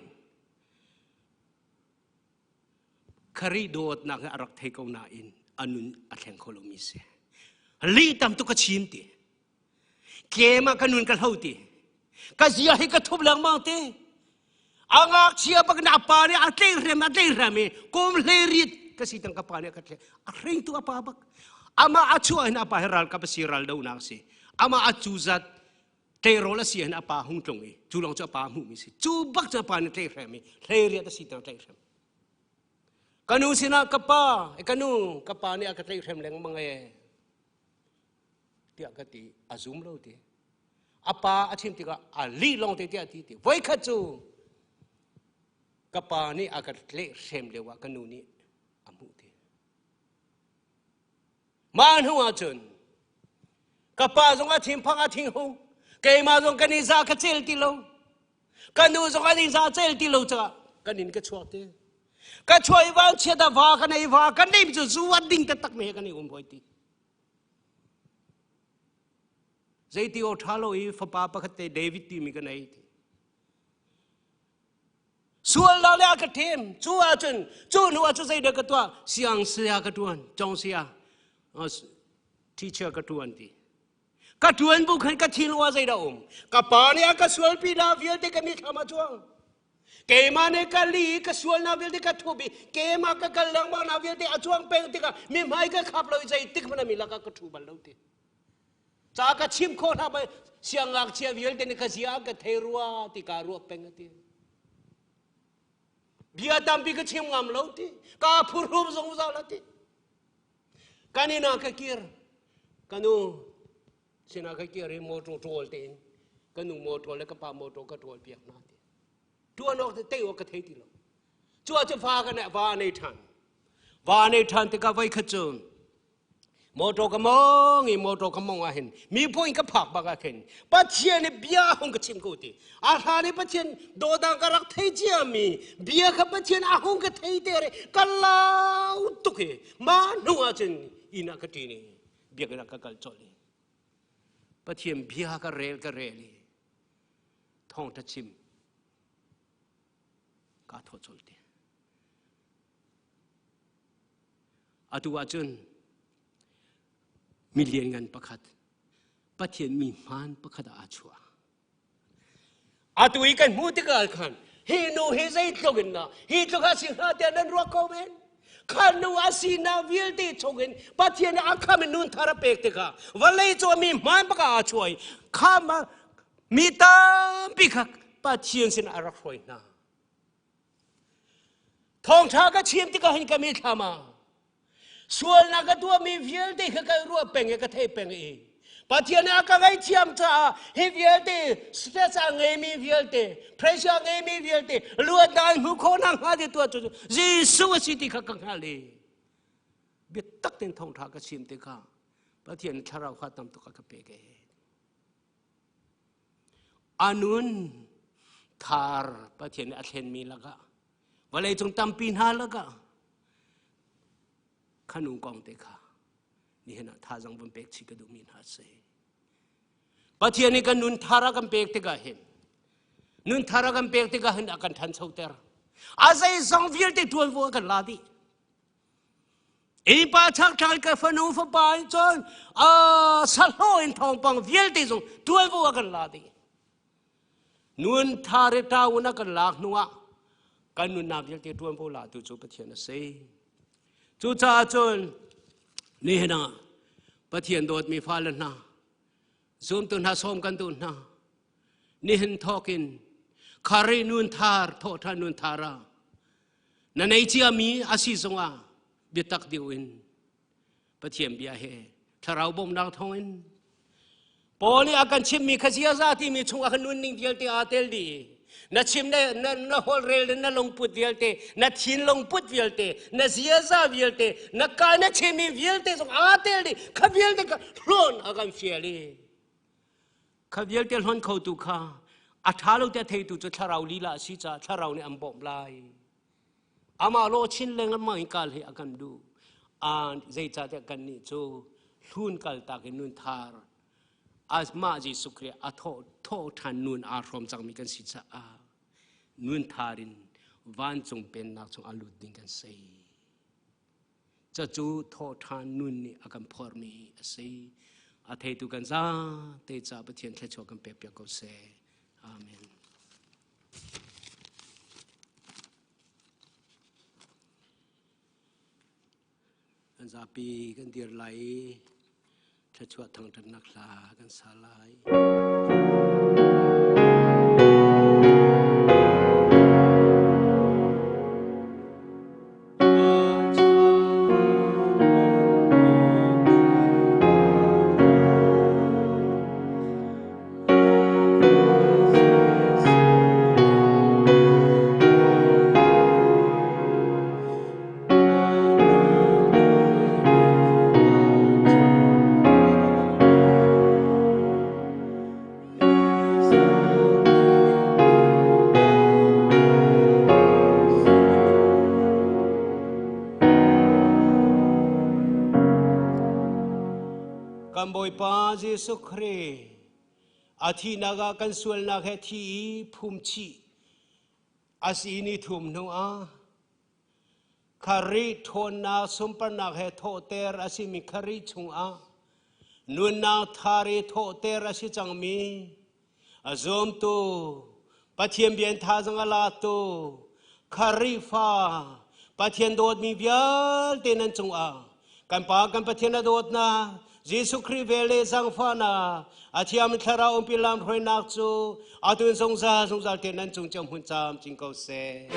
Kharih dawtnak hi a rak thei ko nain a nun a thleng kho lomi si. Lih tam tuk ka chim ti. Tlem ah ka nun ka hlo ti. Ka zia hi ka thup lengmang ti. A ngakchia bak na pa nih a tlei hrem a tlei hrem i kum hlei rit ka si tang ka pa nih a ka tlei. A hringtu a pa bak. Amah a chuah hin a pa hi ralkap a si ral donak a si. Amah a cuzat tleirawl a si hin a pa hung tlung i cu lawng cu a pa hmuhmi si cu bak cu a pa nih tleihrem i hleiriat a si tiang tleihrem ka nu sinah ka pa ka nu ka pa nih a ka tleihrem lengmang e tiah ka ti a zum lo ti a pa a chim tikah a lih lawng te tiah ti ti voikhat cu ka pa nih a ka tlehrem lio ah ka nu nih a hmuh ti Mah hnu ahcun ka pa zong a thinphang a thinghung keimah zong kan i za ka cel ti lo ka nu zong an i za cel ti lo caah kan in ka chuak te ka chuah i van chiat a va kan ei va kan nei cu zu an ding taktak me kan i um hoi ti zeiti aw ṭha lo i fapa pakhat te David timi ka nei ti Sualnak le a ka ṭhem. Cu ahcun, cu hnu ah cu zeidah ka tuah? Siang saya ka ṭuan, cong saya, teacher ka ṭuan ti. Ka ṭuan bu khan ka thil ua zeidah um? Ka pa nih a ka sualpi na vialte ka mithlam a cuang. Keimah nih ka li ka sualnak vialte ka thup i keimah ka kal lengmang na vialte a cuang peng tikah mi hmai ka khap lo i zeitik hmanh mi lakah ka ṭhu bal lo ti. Ca ka chim khawh hna bai siangngakchia vialte nih ka zia ka thei rua ti ka ruah peng a ti. Bia tampi ka chim ngam lo ti. Ka phuhrum zungzal a ti. Kan inn ah ka kir. Ka nu sinah ka kir i motor ṭawl tein ka nu motor le ka pa motor ka ṭawl piak hna ti. Ṭuan awk te tei awk ka thei ti lo. Cu ah cu fa ka ne va nei ṭhan. Va nei ṭhan tikah voi khat cu Motor ka mong i motor ka mong ah hin mi point ka phak bak ah khin Pathian nih bia hung ka chim ko ti. A hlan i Pathian dawdang ka rak thei cia mi bia kha Pathian a hung ka thei te re ka lau tuk i ma hnu ah cun inn ah ka ṭin i biakinn ah ka kal colh i Pathian bia ka rel ka rel i thawngṭha chim kaa thawh colh ti. Atu ahcun mi lianngan pakhat, Pathian mi hmaan pakhat ah aa chuah. Atu i kan hmuh tikah khan hi nu hi zeitluk in dah hi tluk a si hnga tiah nan ruah ko men. Kha nu a sinak vialte chungin Pathian nih a kham in nun thar a pek tikah vawlei cu mi hmaan bak ah aa chuah i kha mi tampi kha Pathian sin a rak hruai hna. Thawngṭha ka chim tikah hin ka mithlam ah sualnak ka tuahmi vialte kha ka ruah peng i ka thei peng i Pathian nih a ka ngaihthiam caah hi vialte stress a ngeimi vialte pressure a ngeimi vialte luatnak an hmuh khawh nakhnga ti tuah cu Jesuh a si ti kha ka hngalh i biatak tein thawngṭha ka chim tikah Pathian thlarau kha tam tuk a ka pek ee. A nun thar Pathian nih a thlenmi lakah vawleicung tampi hna lakah khanu kong te kha nihin ah thazang van pek chih ka duhmi hna si. Pathian nih kan nun thar a kan pek tikah hin nun thar a kan pek tikah hin a kan ṭhanchoter. A zeizong vialte ṭuanvo a kan la dih. Innpa chakthlang ka fanu fapa in cun sahlawh in thawngpang vialte zong tuanvo a kan la dih. Nun thar i ṭaun a kan lak hnuah kan nunnak vialte ṭuanvo latu cu Pathian a si. Cucaah cun nihin ah Pathian dawtmi fale hna, zumtu hna sawm kan duh hna. Nihin thawk in khari nun thar thawhṭhan nun thar ah Na nei ciami a si zongah biatak deuh in Pathian bia he thlarau bawmhnak thawngin Paul nih a kan chimmi kha ziaza timi chung a kan nunning vialte aa tel dih. Na chim na na, na holrel na lungput vialte, na thinlungput vialte, na ziaza vialte, na ka na chimmi vialte zong aa tel dih. Kha vialte kha hlawn a kan fial i kha vialte hlawn khotu kha a ṭha lo tiah theitu cu thlarau lila a si caah thlarau nih an bawmh lai. Amah law chin lengmang in kal hi a kan duh. Zeicahtiah kannih cu hlun kaltak in nun thar amah Jesuh Khrih a thawh thawh ṭhan nun aa hrawm cangmi kan si caah nun thar in vancung pennak chung a lut ding kan si. Cucu thawh ṭhan nun nih a kan phormi a si. A theitu kan zate ca Pathian thluachuah kan pek piak ko seh. Amen. Kan zapi kan dir lai i thluachuah thangṭhatnak hla kan sa lai. Kan Bawipa Jesuh Khrih a thihnak ah kan sualnak he thi i phumchih a si ni thum hnu ah Kharih ṭhawnnak sunparnak he thawhter a simi Kharih chungah nunnak thar i thawhter a si cangmi a zuamtu Pathian bia in thazaang a latu Kharihfa Pathian dawtmi vialte nan cungah kan Pa kan Pathian a dawtnak Jesuh Khrih vel le zaangfahnak a thiam thlarau umpi lam hruainak cu atu in zungzal zungzal te nan cung cio hmun camcin ko seh.